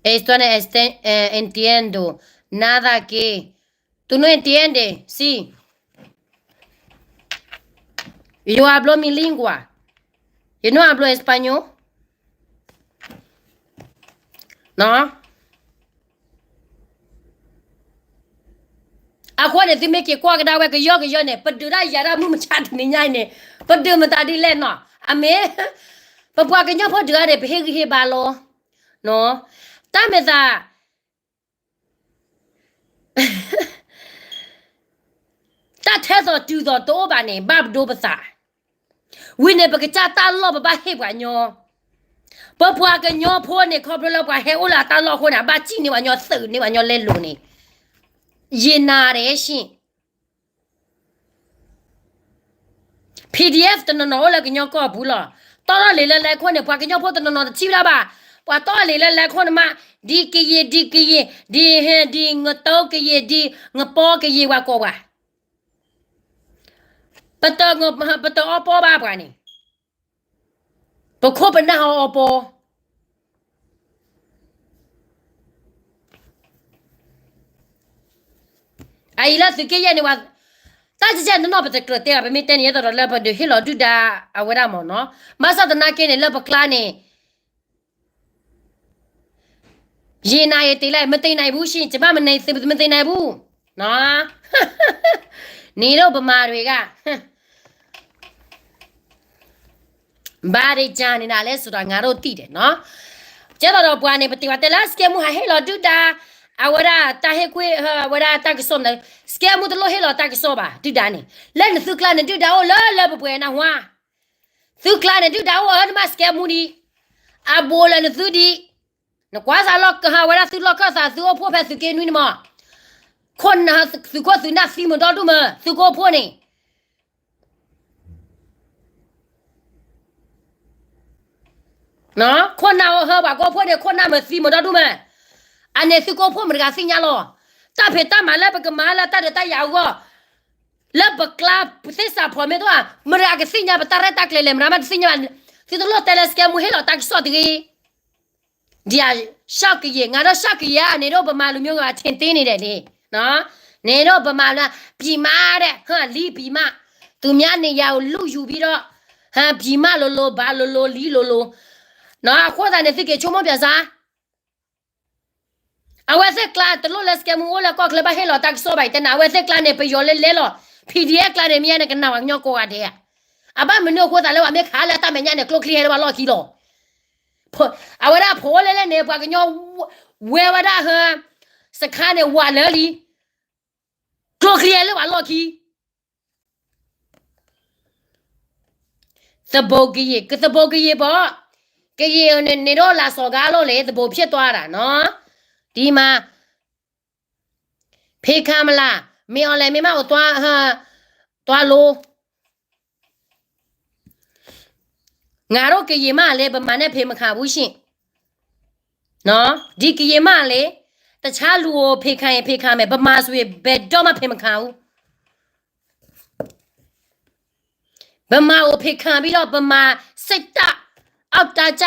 Esto no este, eh, entiendo nada que tú no entiendes, sí. Yo hablo mi lengua. Yo no hablo español. No. အဃိန့ၣ် သုမ့ၢ်က့ၤကွၢ်ကဒါဝဲကယီကယီန့ၣ် ပဒုးတၢ်ယၤတၢ်မုၢ်မဆါတနံၤညါအံၤန့ၣ် ပဒုးမတၤဒ်လဲၣ်နီၤ အမ့ၢ် ပပှၤကညီဖိဒုးဂၤန့ၣ် ပဟ့ၣ်ဂံၢ်ဟ့ၣ်ဘါလီၤ တၢ်မ့ၢ်သး တၢ်ထဲသိးတုၤသိးတအိၣ်ဘၣ်န့ၣ် ဘၣ်ပဒိပသး ဝံၤန့ၣ် ပကစၢ်တၢ်လီၢ်ပဘၣ်ဟ့ၣ်ပှၤကညီ ပပှၤကညီဖိန့ၣ် ခီဖျိလၢပှၤဟဲအိၣ်လၢအတၢ်လီၢ်အဃိန့ၣ် အဘၣ်စံၣ်န့ၢ်ပှၤကညီ သုးန့ၢ်ပှၤကညီလဲလိာ်န့ၣ် ယနာ်တယ်ရှင် PDF တနီၤနီၤအိၣ်လၢကညီကီၢ်ပူၤလီၤ. တီၢ်ထီၣ်လံာ်လၢလဲၤခိၣ်န့ၣ် ပှၤကညီဖိတနီၤနီၤတထံၣ်ဝဲဒၣ်ဘၣ်. ပှၤတီၢ်ထီၣ်လံာ်လၢလဲၤခိၣ်န့ၣ်မး ဒ်ကယံာ် ဒ်ကယံာ် ဒ်ဟဲ ဒ်ငတိကယံာ် ဒ်ငပီကယံာ် ပှၤကိးပှၤ ပတအီပီဘၣ်ပှၤန့ၣ် ပခိၣ်ပနၢ်ဟီအီပီ အအံၤလၢသုးက့ယဲၢ်န့ၣ်ဝဲ တၢ်ကစဲၣ်တနီၤပတကြၢးတဲဘၣ် ပမ့ၢ်တဲန့ၣ် ယသးဒီးလၢပဒုးဟ့ၣ်လီၤဒုၣ်ဒါအဝဲဒၣ်မ့ၢ်နီၤ ဘၣ်ဆၣ်သနာ်က့န့ၣ် လၢပကျါန့ၣ် ယနာ်ယတဲလၢ မတနာ်ဘူးရှင့် ကျမမတနာ်ဘူး န့ၣ်ဒိၣ်ပမၤတဂၤ ဘၣ်ဒ့ကန့ၣ်ဒၣ်လဲၤစိၤတၢ်ငါတို့သိတယ်နော် ကဲသိးဒီးပှၤန့ၣ် ပတဲဝဲတဲလၢ စကဲမူဟးဟ့ၣ်လီၤဒုၣ်ဒါ အဝဲဒၣ်တၢ်ဟ့ၣ်ကွံာ် အဝဲဒၣ်တၢ်ကစီၣ် စကဲမူတလိၣ်ဟ့ၣ်လီၤတၢ်ကစီၣ်ဘၣ် ဒုၣ်ဒါန့ၣ် လၢနသုကျါန့ၣ် ဒုၣ်ဒါအိၣ်လၢလၢပှဲၤပှဲၤနဟါ သုကျါန့ၣ် ဒုၣ်ဒါအိၣ်အၢနမ့ၢ်စကဲမူဒံး အဘူးလၢနသုဒံး နကွၢ်စးလီၢ်ကဟးဝဲဒၣ်သုလီၢ်ခၢၣ်သး သုအိၣ်ဖှိၣ်ဖဲသုးက့နွံန့ၣ်မး ခိၣ်နၢ်သုးခိၣ်သုးနၢ်သံမုာ်ဒီဒူၣ်မး သုကအိၣ်ဖှိၣ်န့ၣ် ခိၣ်နၢ်အိၣ်ဟၢပှၤကအိၣ်ဖှိၣ်န့ၣ် ခိၣ်နၢ်မးသံမုာ်ဒီဒူၣ်မး အန့ၣ်သုကအိၣ်ဖှိၣ်မတၤတဂၤသ့ၣ်ညါလီၤ တၢ်ဖံးတၢ်မၤလၢပကမၤလၢတၢ်ဒုးတၢ်ယၤအဂီၢ် လၢပကျါပသ့ၣ်စးဖီးမ့ၢ်တအိၣ် မတၤကသ့ၣ်ညါပတၢ်ရဲၣ်တၢ်ကျဲၤလဲၣ် မတၤမးတသ့ၣ်ညါဘၣ် သုတလိၣ်တဲလၢစကဲမူဟ့ၣ်လီၤတၢ်ကစီၣ်တဂ့ၤ ဒ်အ ရှော့ကရင် ငါဒီး ရှော့ကရင် အန့ၣ်ဒိၣ်ပမၤလူမျိုးက ထင်သေးနေတယ်န့ၣ် န့ၣ်ဒိၣ်ပမၤလၢ ပြည်မ တဲ့ ဟၢ လံ ပြည်မ သူများနေရာကို လုယူပြီးတော့ ဟၢ ပြည်မ လိုလို ဘာလိုလို လံ လိုလို အဃိသတးန့ၣ် သုက့ၤဆိကမိၣ်ပၠးစါ အဝဲသ့ၣ်ကျါတလိၣ်လၢစကဲမူအိၣ်လၢကီၢ်ချၢဘၣ်ဟ့ၣ်လီၤတၢ်ကစီၣ်ဘၣ်အံၤတဲနၤ အဝဲသ့ၣ်ကျါန့ၣ် ပယီၤလဲလဲလီၤ PDF ကျါန့ၣ် မ့ၢ်ယါန့ၣ် ကနၣ်ဝဲကညီကိးဂၤဒဲး အဘၣ်မနုၤအဃိသတးလၢပှၤမ့ၢ်ခးလၢတၢ်မဲာ်ညါန့ၣ် ကျိချံဟဲလၢပှၤလီၢ်ခံလီၤ အဝဲဒၣ်ဖိအိၣ်လဲလဲန့ၣ် ပှၤကညီဝဲဝဲဒၣ်ဟၢ စခါန့ၣ်ဝးလၢလံ ကျိချံဟဲလၢပှၤလီၢ်ခံ သဘိကယံာ် ကသဘိကယံာ်ဘီ ကယံာ်န့ၣ်န့ၣ်ဒီးလၢစီၤဂၤလိၣ်လဲၣ် သဘိဖျဲၣ်တွါဒၣ်နီၤ ဒ်မး ဖံခါမလး မ့ၢ်အီၤလဲၣ်မ့ၢ်မးအိၣ် တွါလိ ငါတို့ကရင်မလဲ ဗမာနဲ့ဖေမခံဘူးရှင်နော် ဒီကရင်မလဲ တခြားလူကိုဖေခံရင်ဖေခံမယ် ဗမာဆိုရင်ဘယ်တော့မှဖေမခံဘူး ဗမာကိုဖေခံပြီးတော့ဗမာစိတ်ဓာတ်အောက်တန်းကျ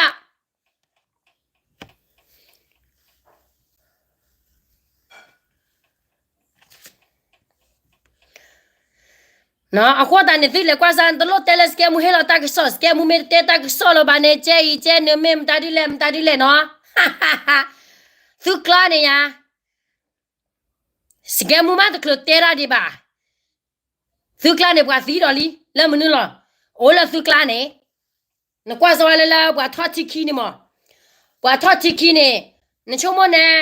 အဃိသတးန့ၣ် သုလဲၤကွၢ်စၢ် နတလိၣ်တဲလၢ စကဲမူ ဟ့ၣ်လီၤတၢ်ကစီၣ်, စကဲမူ မ့ၢ်တတဲတၢ်ကစီၣ်လၢၤဘၣ်န့ၣ် ကဲအံၤကဲနုၤ မ့ၢ်မတၤဒ်လဲၣ် မတၤဒ်လဲၣ်နီၤ. သုကျါန့ၣ်ယါ, စကဲမူ မ့ၢ်တချုးတဲတၢ်ဒံးဘၣ်. သုကျါန့ၣ် ပှၤသံဒီးလံ လၢမနုၤလီၤ. အိၣ်လၢသုကျါန့ၣ် နကွၢ်စၢၤဝဲလၢလၢ ပှၤထီၣ်ထံခံန့ၣ်မး, ပှၤထီၣ်ထံခံန့ၣ် နဆိကမိၣ်န့ၣ်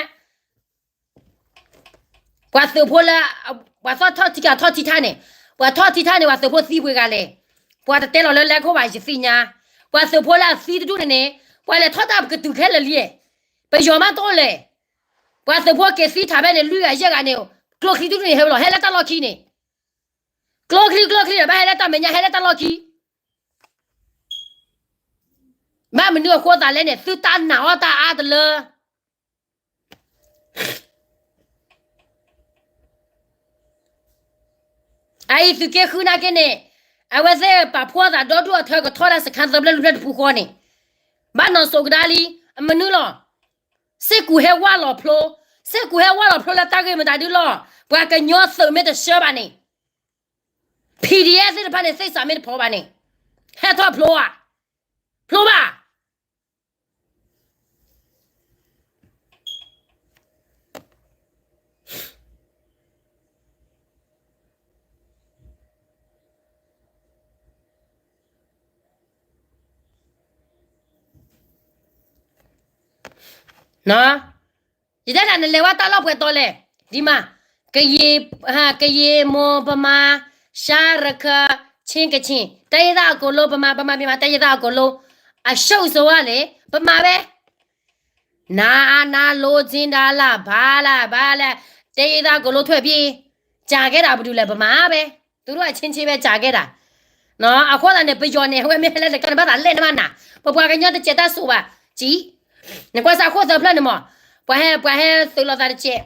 ပှၤသုးဖိလၢ ပှၤသီၣ်ထီၣ်ထံကထီၣ်ထံထါန့ၣ်, ပှၤထီၣ်ထံထါန့ၣ် ပှၤသုးဖိသံပှဲၤဂၤလဲၣ်. ပှၤတတဲလီၤလၢလဲၤခိၣ်ဘၣ် ယသ့ၣ်ညါ. ပှၤသုးဖိလၢအသံတဒူၣ်န့ၣ်န့ၣ် ပှၤလဲၤထီၣ်တၢ်ပကတုၤခဲလၢာ်လံ. ပယီၤမးတအိၣ်လဲၣ်. ပှၤသုးဖိက့ၤသံထးဖဲန့ၣ် လွံၢ်ဂၤယဲၢ်ဂၤန့ၣ် ကျိချံတဒူၣ်န့ၣ် ဟဲဝဲလီၤ ဟဲလၢတၢ်လီၢ်ခံန့ၣ်, ကျိချံကျိချံဒီး ဘၣ်ဟဲလၢတၢ်မဲာ်ညါ ဟဲလၢတၢ်လီၢ်ခံ ဘၣ်မနုၤအဃိသးလဲၣ်န့ၣ် သုတၢ်နာ်အီၣ်တၢ်အါတလၢ အအံၤသုးက့ဃုနာ်က့န့ၣ် အဝဲသ့ၣ်ပာ်ဖှိၣ်သးဒီဒူၣ်အထၢကထီၣ်ဒၣ်စခါသၢဖျၢၣ်လွံၢ်ဖျၢၣ်တပူၤဃီန့ၣ် ဘၣ်နီၢ်စိၤကဒါလံ. အမနုၤလီၤ. စ့ၢ်ကူးဟဲဝၢ်လီၤဖျိ, စ့ၢ်ကူးဟဲဝၢ်လီၤဖျိလၢတၢ်ဂ့ၢ်မတၤဒုလီၤ. ပှၤကညီသုးမ့ၢ်တဆှၢဘၣ်န့ၣ် PDF သ့ၣ်တဖၣ်န့ၣ် သ့ၣ်စးမ့ၢ်တဖီဘၣ်န့ၣ် ဟဲထီၣ်ဖျိဧါ, ဖျိဘၣ်. ယတဲဒၣ်နလဲၤဝဲတၢ်လီၢ်ပှဲၤတီလဲၣ်, ဒ်မး, ကရင်, ကရင်, မွန်, ဗမာ, ရှမ်း, ရခိုင်, ချင်း, ကချင်, တိုင်းရင်းသားအကုန်လုံး, ဗမာ, ဗမာပြည်မှာ တိုင်းရင်းသားအကုန်လုံး, အရှုံးဆိုးဝါးလေ, ဗမာပဲ. နၤအါနၤ လိုချင်တာလား ဘာလား ဘာလဲ, တိုင်းရင်းသားအကုန်လုံးထွက်ပြေး, ကြာခဲ့တာ ဘယ်သူလဲ ဗမာပဲ, သူတို့အချင်းချင်းပဲ ကြာခဲ့တာ. အဃိသတးန့ၣ် ပယီၤန့ၣ် အဝဲမ့ၢ်ဟဲလၢတကါန့ၣ် ဘၣ်သးလဲၣ်နမးနၤ, ပပှၤကညီတစဲးတၢ်စိးဘၣ်, ကံ, နကွၢ်စၢ်ခိၣ်သၢဖျၢၣ်န့ၣ်မး, ပှၤဟဲ, ပှၤဟဲသုးလိာ်သးတစဲး,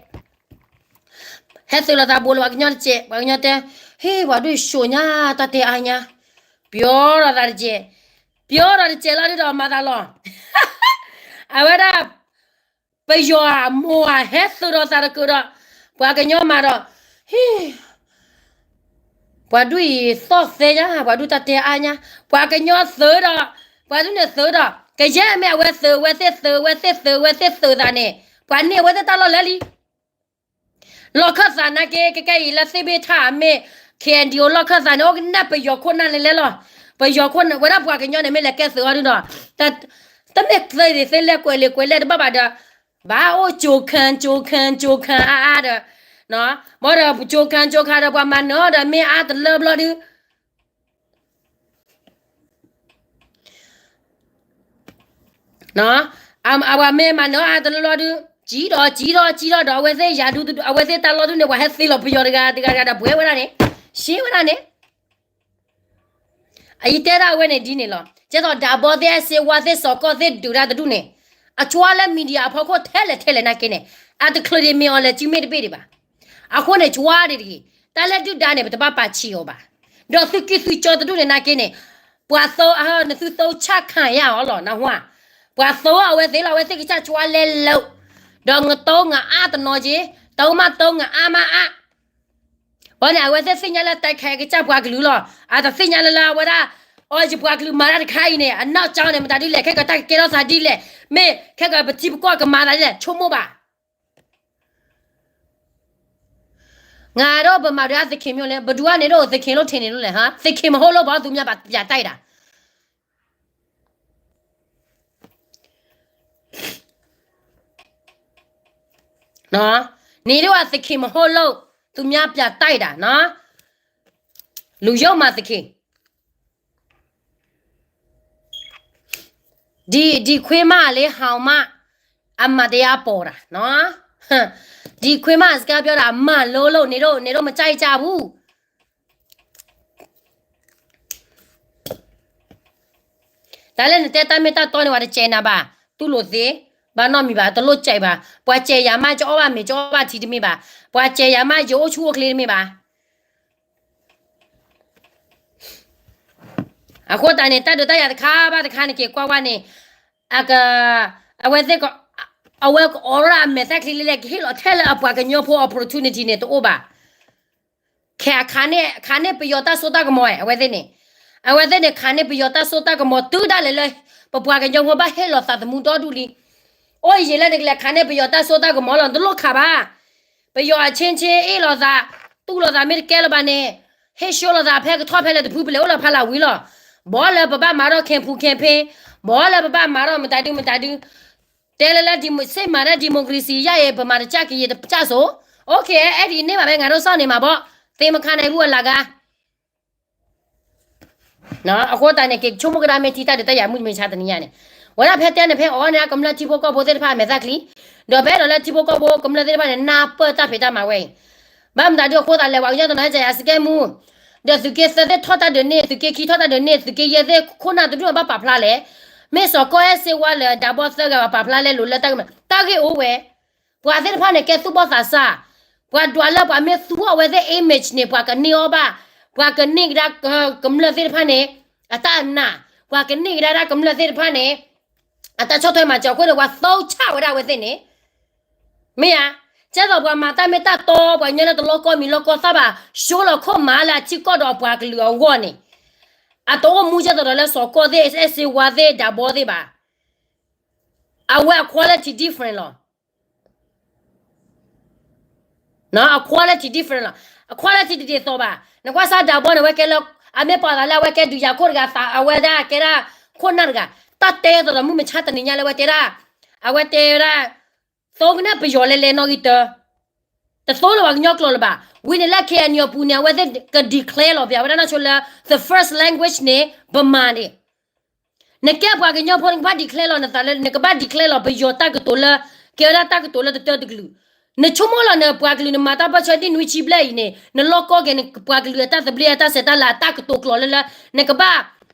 ဟဲသုးလိာ်သးဘိးလၢပှၤကညီတစဲး, ပှၤကညီတဲ, ဟ့ၣ် ပှၤဒုးစိာ်ညါ တၢ်တဲအါညါ, ပျီဒီးသးတစဲး, ပျီဒီးတစဲးလီၤဒုးဒီးမၤသးလီၤ. အဝဲဒၣ် ပယီၤအမိၢ်ဧါ ဟဲသုးဒီးသးတကၢၢ်ဒီး ပှၤကညီမၤဒီး, ဟ့ၣ် ပှၤဒုးအံၤသီၣ်သဲညါ, ပှၤဒုးတၢ်တဲအါညါ, ပှၤကညီသုးဒီး, ပှၤဒုးန့ၣ်သုးဒီး ကယဲၢ်မ့ၢ်အဝဲသုး အဝဲသ့ၣ်သုး အဝဲသ့ၣ်သုး အဝဲသ့ၣ်သုးသးန့ၣ် ပှၤန့ၢ်အဝဲသ့ၣ်တၢ်လီၢ်လဲၣ်လံ. လီၢ်ခၢၣ်သးနာ်က့ ကကဲအံၤလၢသ့ၣ်ဘ့ၣ်ထၣ်မ့ၢ် KNDO လီၢ်ခၢၣ်သးန့ၣ် အိၣ်ကနၣ်ပယီၤခိၣ်နၢ်လဲၤလဲၤလီၤ. ပယီၤခိၣ်နၢ် ဝဲဒၣ်ပှၤကညီန့ၣ် မ့ၢ်လဲၤကဲသုးအီၤဒုးဒီး တမ့ၢ်သ့ၣ်သ့ၣ်လဲၣ်ကွဲးလ့ကွဲးလဲၣ်တဘၣ်ဘၣ်ဒီး ဘၣ်အိၣ်ကၠိၤခၣ် ကၠိၤခၣ် ကၠိၤခၣ်အါအါဒီး, ဘၣ်ဒီးကၠိၤခၣ် ကၠိၤခၣ်ဒီး ပှၤမၤနၢၤအီၤဒီးမ့ၢ်အါတလၢဘျီဒုး အဝဲမ့ၢ်မၤနၢၤအါတလၢဘျီဒုး ကံဒီး ကံဒီး ကံဒီးဒီး အဝဲသ့ၣ်ယၤဒုး အဝဲသ့ၣ်တၢ်လီၢ်ဒုးန့ၣ် ပှၤဟဲသ့လီၤပယီၤတဂၤတဂၤတဂၤဒီး ပှဲၤဝဲဒၣ်န့ၣ် ရှဲဝဲဒၣ်န့ၣ်. အယတဲဒၣ်အဝဲန့ၣ်ဒ်န့ၣ်လီၤ. ကဲသိးဒးဘီသ့ၣ် စ့ဝါသ့ၣ် စီၤကီၢ်သ့ၣ်ဒုးတၢ်တဒူၣ်န့ၣ် အကွၢ်လၢ media အဖီခိၣ်ထဲလဲၣ်ထဲလဲၣ်နာ်က့န့ၣ် အတချုးဒံးမ့ၢ်အီၤလဲၤစုမ့ၢ်တဘ့ၣ်ဒံးဘၣ်. အဃိန့ၣ် ကွၢ်ဒံးတဂ့ၤ, တၢ်လၢဒုၣ်ဒါန့ၣ် ပတဘၣ်ပာ်ဆံးအီၤဘၣ်. ဒီးသုကံၢ်သုကၠီတဒူၣ်န့ၣ်နာ်က့န့ၣ် ပှၤသုး နသုသုဆၣ်ခၣ်ယါအီၤလီၤ နဟါ. ပှၤသုးအဝဲသ့ၣ်လီၤ အဝဲသ့ၣ်ကစၢ်ကွၢ်လဲၤလၢာ် ဒီးငတိငအါတနီၤက့, တၢ်မးတၢ်ငအါမးအါ ဘၣ်န့ၣ် အဝဲသ့ၣ်သ့ၣ်ညါလၢတၢ်ခးကစၢ်ပှၤကလုာ်လီၤ. အတသ့ၣ်ညါလၢလၢအဝဲဒၣ် အီၤယပှၤကလုာ်မၤတၢ်တခါအံၤန့ၣ် အနောက်ကျောင်းန့ၣ် မတၤဒ်လဲၣ် ခဲကတၢၢ်ကကဲထီၣ်သးဒ်လဲၣ်, မ့ၢ်ခဲကတၢၢ်ပထံပကီၢ်ကမၤသးဒ်လဲၣ် ဆိကမိၣ်ဘၣ်. ငါတို့ဗမာတွေက သခင်မျိုးလဲၣ်, ဘယ်သူကနေတော့ သခင်လို့ထင်နေလို့လဲၣ်, သခင်မဟုတ်လို့ပေါ့ သူများပြတိုက်တာ. နင်တို့က သခင်မဟုတ်လို့ သူများပြတိုက်တာနော်, လူယုံမသခင်. ဒီခွေးမလေးဟောင်မှ အမှန်တရားပေါ်တာနော်, ဒီခွေးမစကားပြောတာ မှန်လို့လို့ နေတော့ နေတော့မကြိုက်ကြဘူး. တၢ်လၢနတဲတၢ်မ့ၢ်တၢ်တီန့ၣ် ပှၤတစဲးနၤဘၣ်, တူၢ်လိာ်သ့, ဘၣ်နီတမံၤဘၣ်, တလိၣ်စဲးဘၣ်. ပှၤစဲးယၤမး ကအီၣ်ဘၣ်မ့ၤ ကအီၣ်ဘၣ်ထံတမ့ၢ်ဘၣ်, ပှၤစဲးယၤမး ယအိၣ်ဆူၣ်အိၣ်ချ့တမ့ၢ်ဘၣ်. အဃိသတးန့ၣ် တၢ်ဒုးတၢ်ယၤတခါဘၣ်တခါန့ၣ် က့ၤကွၢ်ဝဲန့ၣ်, အက, အဝဲသ့ၣ်က, အဝဲကအိးထီၣ်ဒၣ်အမဲာ်သၣ်ချံလၢလဲၣ် ကဟ့ၣ်လီၤထဲလၢအပှၤကညီဖိ opportunity န့ၣ် တအိၣ်ဘၣ်. ခးန့ၢ် ခးန့ၢ်ပယီၤတၢ်စိတၢ်ကမီၤ အဝဲသ့ၣ်န့ၣ်, အဝဲသ့ၣ်န့ၣ် ခးန့ၢ်ပယီၤတၢ်စိတၢ်ကမီၤ တုၤဒၣ်လဲာ်လၢ ပပှၤကညီဖိဘၣ်ဟ့ၣ်လီၤသးသမူဒီဒူၣ်လံ. အိၣ်ယံာ်လၢနကလဲၤခးန့ၢ်ပယီၤတၢ်စိတၢ်ကမီၤလီၤ နတလိၣ်ခးဘၣ်. ပယီၤအဆ့ဆ့အ့ၣ်လိာ်သး, တူၢ်လိာ်သးမ့ၢ်တကဲလၢၤဘၣ်န့ၣ်, ဟ့ၣ်ဆှၢလိာ်သးဖဲကထီၣ်ဖဲလဲၣ်တဖု ပလဲၤအိၣ်လၢဖီလာ်ဝံၤလီၤ. ဘီလၢပဘၣ်မၤထီၣ် campaign campaign, ဘီလၢပဘၣ်မၤထီၣ်မတၤဒုမတၤဒု, တဲလၢလၢ စ့ၢ်မၤဒၣ် democracy ယါအံၤ ပမၤတကၠၢ်ကယံာ်တကၠၢ်စိ, အိၣ်ခ့ အဲၣ်ဒိးန့ၢ်ဘၣ်ဖဲ ငါဒိၣ်စီၣ်န့ၣ်မးဘီ, သ့မခါန့ၣ် ဘူၣ်အလၤဂၤ အဃိသတးန့ၣ် က့ၤဆိကမိၣ်ကဒါမ့ၢ်ထံတၢ်ဒုးတၢ်ယၤမုၢ်မဆါတနံၤညါန့ၣ်, ဝဲဒၣ်ဖဲတဲန့ၣ် ဖဲအီၤန့ၣ် ကမျၢၢ်ထံဖိကီၢ်ဖိသ့ၣ်တဖၣ်အမဲာ်သၣ်ချံ, ဒီးပအဲၣ်ဒိးလၢထံဖိကီၢ်ဖိကမျၢၢ်သ့ၣ်တဖၣ်န့ၣ် နၢ်ပၢၢ်တၢ်ဖံးတၢ်မၤဝဲအံၤ, ဘၣ်မတၤဒုအဃိသတးလဲၣ် ပှၤကညီတနီၤဟဲစၢၤယၤစကဲမူ, ဒီးသုးက့သၢသ့ၣ်ထီၣ်တၢ်ဒုးန့ၢ် သုးက့ခံထီၣ်တၢ်ဒုးန့ၢ် သုးက့ယဲၢ်သ့ၣ်ခိၣ်နၢ်တဒူၣ်ဘၣ်ပာ်ဖျါလဲၣ်, မ့ၢ်စီၤကီၢ်အဲၣ်စ့ဝါလၢဒးဘီသၢဂၤဘၣ်ပာ်ဖျါလဲၣ် လိၤလၢတၢ်ဂ့ၢ်မနုၤ တၢ်ဂ့ၢ်အိၣ်ဝဲ ပှၤသ့ၣ်တဖၣ်န့ၣ် ကဲသူၣ်ဘီၣ်သးစၢ်, ပှၤဒွးလၢပှၤမ့ၢ်သူအဝဲသ့ၣ် image န့ၣ် ပှၤကန့ၢ်အီၤဘၣ်, ပှၤကန့ၢ်ကဒါကမျၢၢ်သ့ၣ်တဖၣ်န့ၣ် အတၢ်နာ်, ပှၤကန့ၢ်ကဒါဒၣ်ကမျၢၢ်သ့ၣ်တဖၣ်န့ၣ် အတၢ်ဆီၣ်ထွဲမၤစၢၤအဃိန့ၣ် ပှၤသိၣ်ဆၣ်ဝဲဒၣ်အဝဲသ့ၣ်န့ၣ်, မ့ၢ်ဧါ, ကဲသိးပှၤမၤတၢ်မ့ၢ်တၢ်တီ ပှၤကညီလၢတလီၢ်ကီၢ်မံၤလီၢ်ကီၢ်သၣ်ဘၣ် ဆိလီၤခိၣ်မၤလၢအထံကီၢ်ဒီးအပှၤကလုာ်အဂီၢ်န့ၣ်, အတအိၣ်မူကဲသိးဒီးလၢစီၤကီၢ်သ့ၣ် အဲၣ်စ့ဝါသ့ၣ် ဒးဘီသ့ၣ်ဘၣ်. အဝဲအ quality different လီၤ. အ quality different လီၤ. အ quality တဒ်သိးဘၣ်. နကွၢ်စၢ်ဒးဘီန့ၣ် အဝဲကဲလၢ အမ့ၢ်ပာ်သးလၢအဝဲကဲဒုးယၤခိၣ်တဂၤသး အဝဲဒၣ်ကဲဒၣ်ခိၣ်နၢ်တဂၤ, တၢ်တဲသိးဒီးမုၢ်မဆါတနံၤညါလၢအဝဲတဲဒၣ်, အဝဲတဲဝဲဒၣ်, သိကနၣ်ပယီၤလဲၤလဲၤနီၣ်ဂံၢ်တၢ တသိလၢပှၤကညီကျိာ်လၢၤဘၣ်. ဝံၤန့ၣ်လၢ KNU အပူၤန့ၣ် အဝဲသ့ၣ်က declare လီၤပျး အဝဲဒၣ်နီၢ်ဆိလၢ the first language န့ၣ် ဗမာန့ၣ် နကဲပှၤကညီဖိ နကဘၣ် declare လီၤနသးလၢ နကဘၣ် declare လီၤပယီၤတၢ်ကတိၤလၢ ကဲဝဲဒၣ်တၢ်ကတိၤလၢတတၢတကလုာ်. နဆိကမိၣ်လီၤ နပှၤကလုာ်နမၤတၢ်ပၢၢ်ဆၢဒ်နွံဆံဘျဲၣ်အံၤန့ၣ် နလီၢ်ကီၢ်က့ၤ နပှၤကလုာ်အတၢ်သဘျ့အတၢ်ဆဲးတၢ်လၤအတၢ်ကတိၤကျိာ်လၢလၢ နကဘၣ်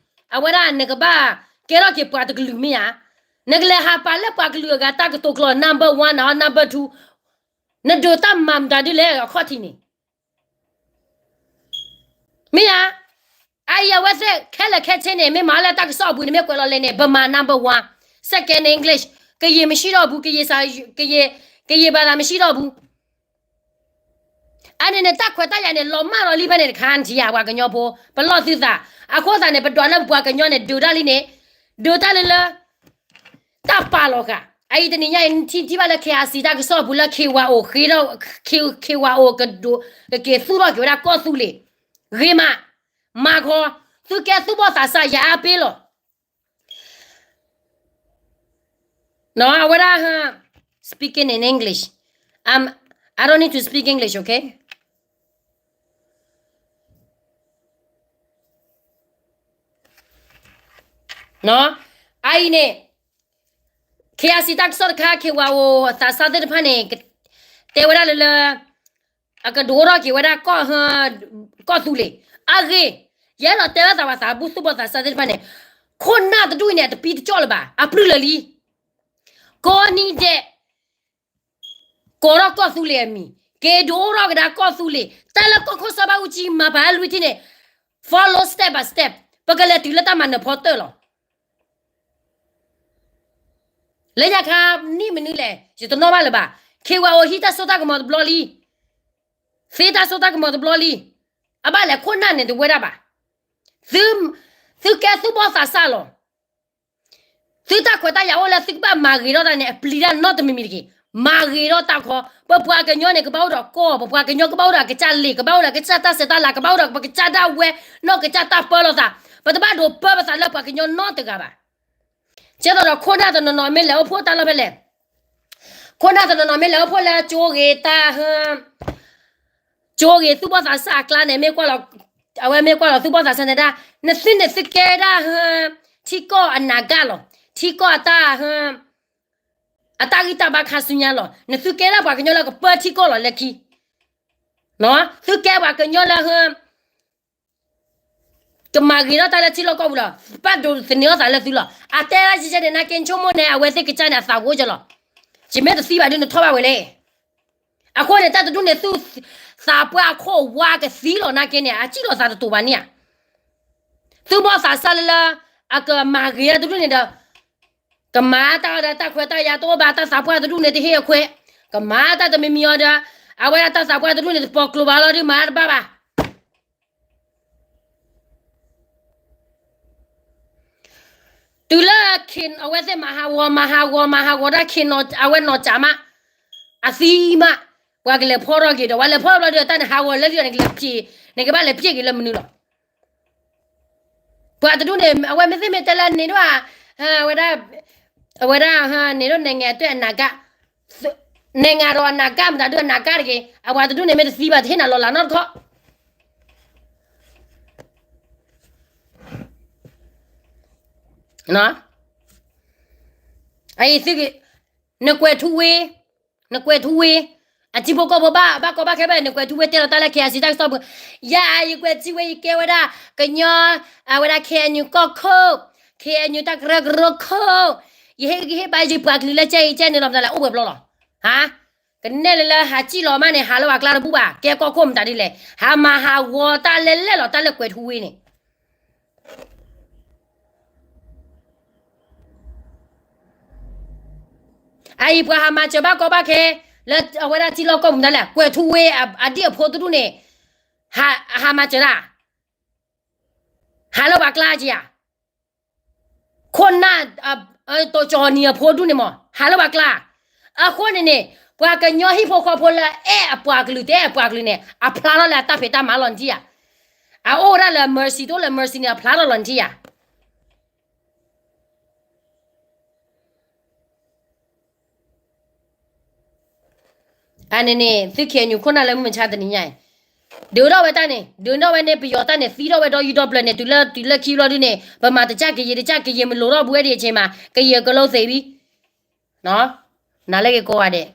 အဝဲဒၣ်နကဘၣ်ကဲထီၣ်က့ၤပှၤတကလုာ်မ့ၢ်ဧါ. နကလဲၤဟးပာ်လၢပှၤကလုာ်အဂၤတၢ်ကတိၤကျိာ် number one နၤ number two နဒုးတၢ်မၤမတၤဒ်လဲၣ်အခီၣ်ထံးန့ၣ် မ့ၢ်ဧါ. အအံၤအဝဲသ့ၣ်ခဲလၢာ်ခဲဆ့န့ၣ် မ့ၢ်မၤလၢတၢ်ကစီၣ်အပူၤန့ၣ် မ့ၢ်ကွဲးလီၤလဲၣ်န့ၣ် ဗမာ number one, second English, ကရင် မရှိတော့ဘူး, ကရင် ကရင်ဘာသာ မရှိတော့ဘူး. အန့ၣ်န့ၣ် တၢ်ခွဲးတၢ်ယာ်န့ၣ် လီၤမၢ်လီၤလံဖဲန့ၣ်တခါ နထံၣ်ဧါ ပှၤကညီဖိ ပလီၢ်သုသး. အဃိသတးန့ၣ် ပဒွးလၢပပှၤကညီန့ၣ် ဒုးတၢ်လံန့ၣ် ဒုးတၢ်လၢလၢ တၢ်ပာ်လီၤဃာ်. အအံၤတနံၤညါအံၤ နထံၣ်ထံၣ်ဘၣ်လၢ KIC တၢ်ကစီၣ်အပူၤလၢ KYO ဃ့ထီၣ် KYO ကဒိး ကက့ၤသူၣ်ထီၣ်က့ၤဝဲဒၣ်ကီၢ်သူလ့ၤ ဂ့ၤမး မၤခီ သုကဲသူၣ်ဘီၣ်သးစၢ်ယၤအါပ့ၤလီၤ. အဝဲဒၣ် speaking in English, I don't need to speak English, okay. အအံၤန့ၣ် KIC တၢ်ကစီၣ်တခါ KYO သးစၢ်သ့ၣ်တဖၣ်န့ၣ် တဲဝဲဒၣ်လၢလၢ အကဒိးထီၣ်က့ၤဝဲဒၣ် ကီၢ်သူလ့ၤ အဂ့ၢ် ယအဲၣ်ဒိးတဲဘၣ်သးပှၤသးဘူၣ်သူၣ်ဘီၣ်သးစၢ်သ့ၣ်တဖၣ်န့ၣ် ခိၣ်နၢ်တဒူၣ်အံၤန့ၣ် အတပံတကၠီၣ်လၢၤဘၣ် အပျုၢ်လၢာ်လံ. ကိးနံၤဒဲး ကိးထီၣ်ကီၢ်သူလ့ၤအမံၤ က့ၤဒိးထီၣ်ကဒါကီၢ်သူလ့ၤ တၢ်လၢကီၢ်ခိၣ်စီၤဘၣ်အူကၠံမၤပာ်လွံၢ်ထံၣ်န့ၣ် follow step by step ပကလဲၤတုၤလၢတၢ်မၤနၢၤဖီတၢၣ်လီၤ. လၢညါခါ နံၣ်မနုၤလဲၣ် ယတနီၣ်ဘၣ်လၢၤဘၣ်. KYO ဟံးတၢ်စိတၢ်ကမီၤတဘျီလံ သ့တၢ်စိတၢ်ကမီၤတဘျီလံ. အဘၣ်လဲၣ်ခိၣ်နၢ်န့ၣ်တဝဲဒၣ်ဘၣ်. သုကဲသူၣ်ဘီၣ်သးစၢ်လီၤ. သုတၢ်ခွဲးတၢ်ယာ်အိၣ်လၢသုကဘၣ်မၤဂ့ၤထီၣ်တၢ်န့ၣ် အပျံၤတၢ်နီတမံၤမံၤတက့ၢ်. မၤဂ့ၤထီၣ်တၢ်ခီ ပပှၤကညီန့ၣ် ကဘၣ်အိၣ်ဒီးကီၢ် ပပှၤကညီကဘၣ်အိၣ်ဒီးအကစၢ်လ့ၣ် ကဘၣ်အိၣ်ဒီးအကစၢ်တၢ်ဆဲးတၢ်လၤ ကဘၣ်အိၣ်ဒီးပကစၢ်ဒၣ်ဝဲ နီၢ်ကစၢ်တၢ်ပၢလီၤသး ပတဘၣ်ဒိးပၢပသးလၢပှၤကညီနီတဂၤဘၣ်. ကဲသိးဒီးခိၣ်နၢ်တနီၤနီၤမ့ၢ်လဲၤအိၣ်ဖှိၣ်တၢ်လီၢ်ဖဲလဲၣ် ခိၣ်နၢ်တနီၤနီၤမ့ၢ်လဲၤအိၣ်ဖှိၣ်လၢကၠိဂ့ၤတၢ် ကၠိဂ့ၤသူၣ်ဘီၣ်သးစၢ်အကျါန့ၣ် မ့ၢ်ကွၢ်လီၤ အဝဲမ့ၢ်ကွၢ်လီၤသူၣ်ဘီၣ်သးစၢ်န့ၣ်ဒၣ် နသုန့ၣ်သုကဲဒၣ် ထံကီၢ်အနးကၣ်လီၤ. ထံကီၢ်အတၢ် အတၢ်ဂံၢ်တၢ်ဘါခါဆူညါလီၤ. နသုကဲဒၣ်ပှၤကညီလၢကပၢထံကီၢ်လီၤလၢခံ သုကဲပှၤကညီလၢ ကမၤဂ့ၤထီၣ်တၢ်လၢထံလီၢ်ကီၢ်ပူၤလီၤ. ဘၣ်ဒိးသန့ၤအီၣ်သးလၢသုလီၤ. အတဲဒၣ်ယဲယဲန့ၣ် နာ်က့ဆိကမိၣ်န့ၣ် အဝဲသ့ၣ်ကစၢ်န့ၣ် အသးကအိၣ်ကလီၤ. ယမ့ၢ်တသံဘၣ်ဒုးနထီၣ်ဘၣ်ဝဲလဲၣ်. အဃိန့ၣ် တၢ်တဒူၣ်န့ၣ် သူၣ်သးပှၢ်အခိၣ်ဝါကသံလီၤနာ်က့န့ၣ် အစံၣ်လီၤသးတတိာ်ဘၣ်န့ၣ်ဧါ. သူၣ်ဘီၣ်သးစၢ်လၢလၢ အကမၤဂ့ၤတၢ်တဒူၣ်န့ၣ်ဒီး ကမၤတၢ်အီၤဒီးတၢ်ခွဲးတၢ်ယာ်တအိၣ်ဘၣ် တၢ်သးပှၢ်တဒူၣ်န့ၣ်တဟ့ၣ်အခွဲး, ကမၤတၢ်တမံၤမံၤအီၤဒီး အဝဲဒၣ်တၢ်သးပှၢ်တဒူၣ်န့ၣ်တပိာ်ကျိၤဘၣ်လီၤဒုးမၤတဘၣ်ဘၣ်. တုၤလၢ အဝဲသ့ၣ်မၤဟးဂီၤ မၤဟးဂီၤ မၤဟးဂီၤတၢ်ခ့ အဝဲနီၢ်စးမး, အသံမး, ပှၤကလဲၤဖီထီၣ်က့ၤဒီး ပှၤလဲၤဖီထီၣ်ဘျီဒီး တၢ်န့ၣ်ဟးဂီၤလၢလံဒီး နကလဲၤပျဲ, နကဘၣ်လဲၤပျဲက့ၤလၢမနုၤလီၤ. ပှၤတဒူၣ်န့ၣ် အဝဲမ့ၢ်သ့ၣ်မ့ၢ်တဲလၢန့ၣ်ဒိၣ်ဧါ, အဝဲဒၣ်, အဝဲဒၣ်န့ၣ်ဒိၣ် နိုင်ငံအတွက်အနာဂတ်, နိုင်ငံတော်အနာဂတ် မတၤဒုးအနာဂတ်တဂ့ၤ, အဝဲတဒူၣ်န့ၣ်မ့ၢ်တသံဘၣ် တဟ့ၣ်နၤလီၤလးနီတခီ နကွဲးထူဝ့, နကွဲးထူဝ့, အထံဖိကီၢ်ဖိဘၣ် ဘၣ်ကီဘၣ်ခဲဘၣ် နကွဲးထူဝ့တဲလီၤတၢ်လၢ KIC တၢ်ကစီၣ်ပူၤ, ယၤအံၤယကွဲးထူဝ့ ယကဲဝဲဒၣ် ကညီ, အဝဲဒၣ် KNU ကီၢ်ခိၣ်, KNU တၢ်ကရၢကရိခိၣ်, ယဟ့ၣ်ဂံၢ်ဟ့ၣ်ဘါယပှၤကလုာ်လၢကဲအံၤကဲန့ၣ်လီၤ မတၤလဲၣ် အိၣ်ဝဲၤဘျီလီၤ. ဟါ, ကနဲၣ်လၢလၢဟးစံၣ်လီၤမးန့ၣ် ဟးလၢပှၤကျါတဘူၣ်ဘၣ် ကဲကီၢ်ခိၣ်မတၤဒ်လဲၣ် ဟးမၤဟးဂီၤတၢ်လဲၣ်လဲၣ်လီၤ တၢ်လၢကွဲးထူဝ့န့ၣ် အအံၤပှၤဟးမၤစၢၤဘၣ်ကီဘၣ်ခဲ, လၢအဝဲဒၣ်ထံလီၢ်ကီၢ်ပူၤမတၤလဲၣ် ကွဲးထူဝ့အဒံၣ်အဖိတဒူၣ်န့ၣ်, ဟးမၤစၢၤတၢ်, ဟးလၢပှၤကျါက့ၤဧါ, ခိၣ်နၢ်, တိၤကၠီၤနံၤအဖိဒူၣ်န့ၣ်မး ဟးလၢပှၤကျါ, အဃိန့ၣ်န့ၣ်, ပှၤကညီဟံၣ်ဖိဃီဖိလၢအဲၣ်အပှၤကလုာ်တဲအပှၤကလုာ်န့ၣ် အဖျါထီၣ်လၢအတၢ်ဖံးတၢ်မၤလီၤနထံၣ်ဧါ, အအိၣ်ဝဲဒၣ်လၢ mercy တအိၣ်လၢ mercy န့ၣ် အဖျါထီၣ်လီၤနထံၣ်ဧါ အန့ၣ်န့ၣ် သု KNU ခိၣ်နၢ်လၢမုၢ်မဆါတနံၤညါအံၤ, ဒုးထီၣ်ဝဲတၢ်န့ၣ် ဒုးထီၣ်ဝဲန့ၣ် ပယီၤတၢ်န့ၣ် သံထီၣ်ဝဲဒီးယူၢ်ဒီဖျၢၣ်န့ၣ် တုၤလၢတုၤလၢခံဘျီဒုန့ၣ် ပမၤတစၢ်ကယံာ်တစၢ်ကယံာ် မလိၤထီၣ်ဘူးဝဲဒံးအဆ့မး ကယံာ်ကလိသ့းဝံၤ, နၤလၢက့ၤကိးဂၤဒဲး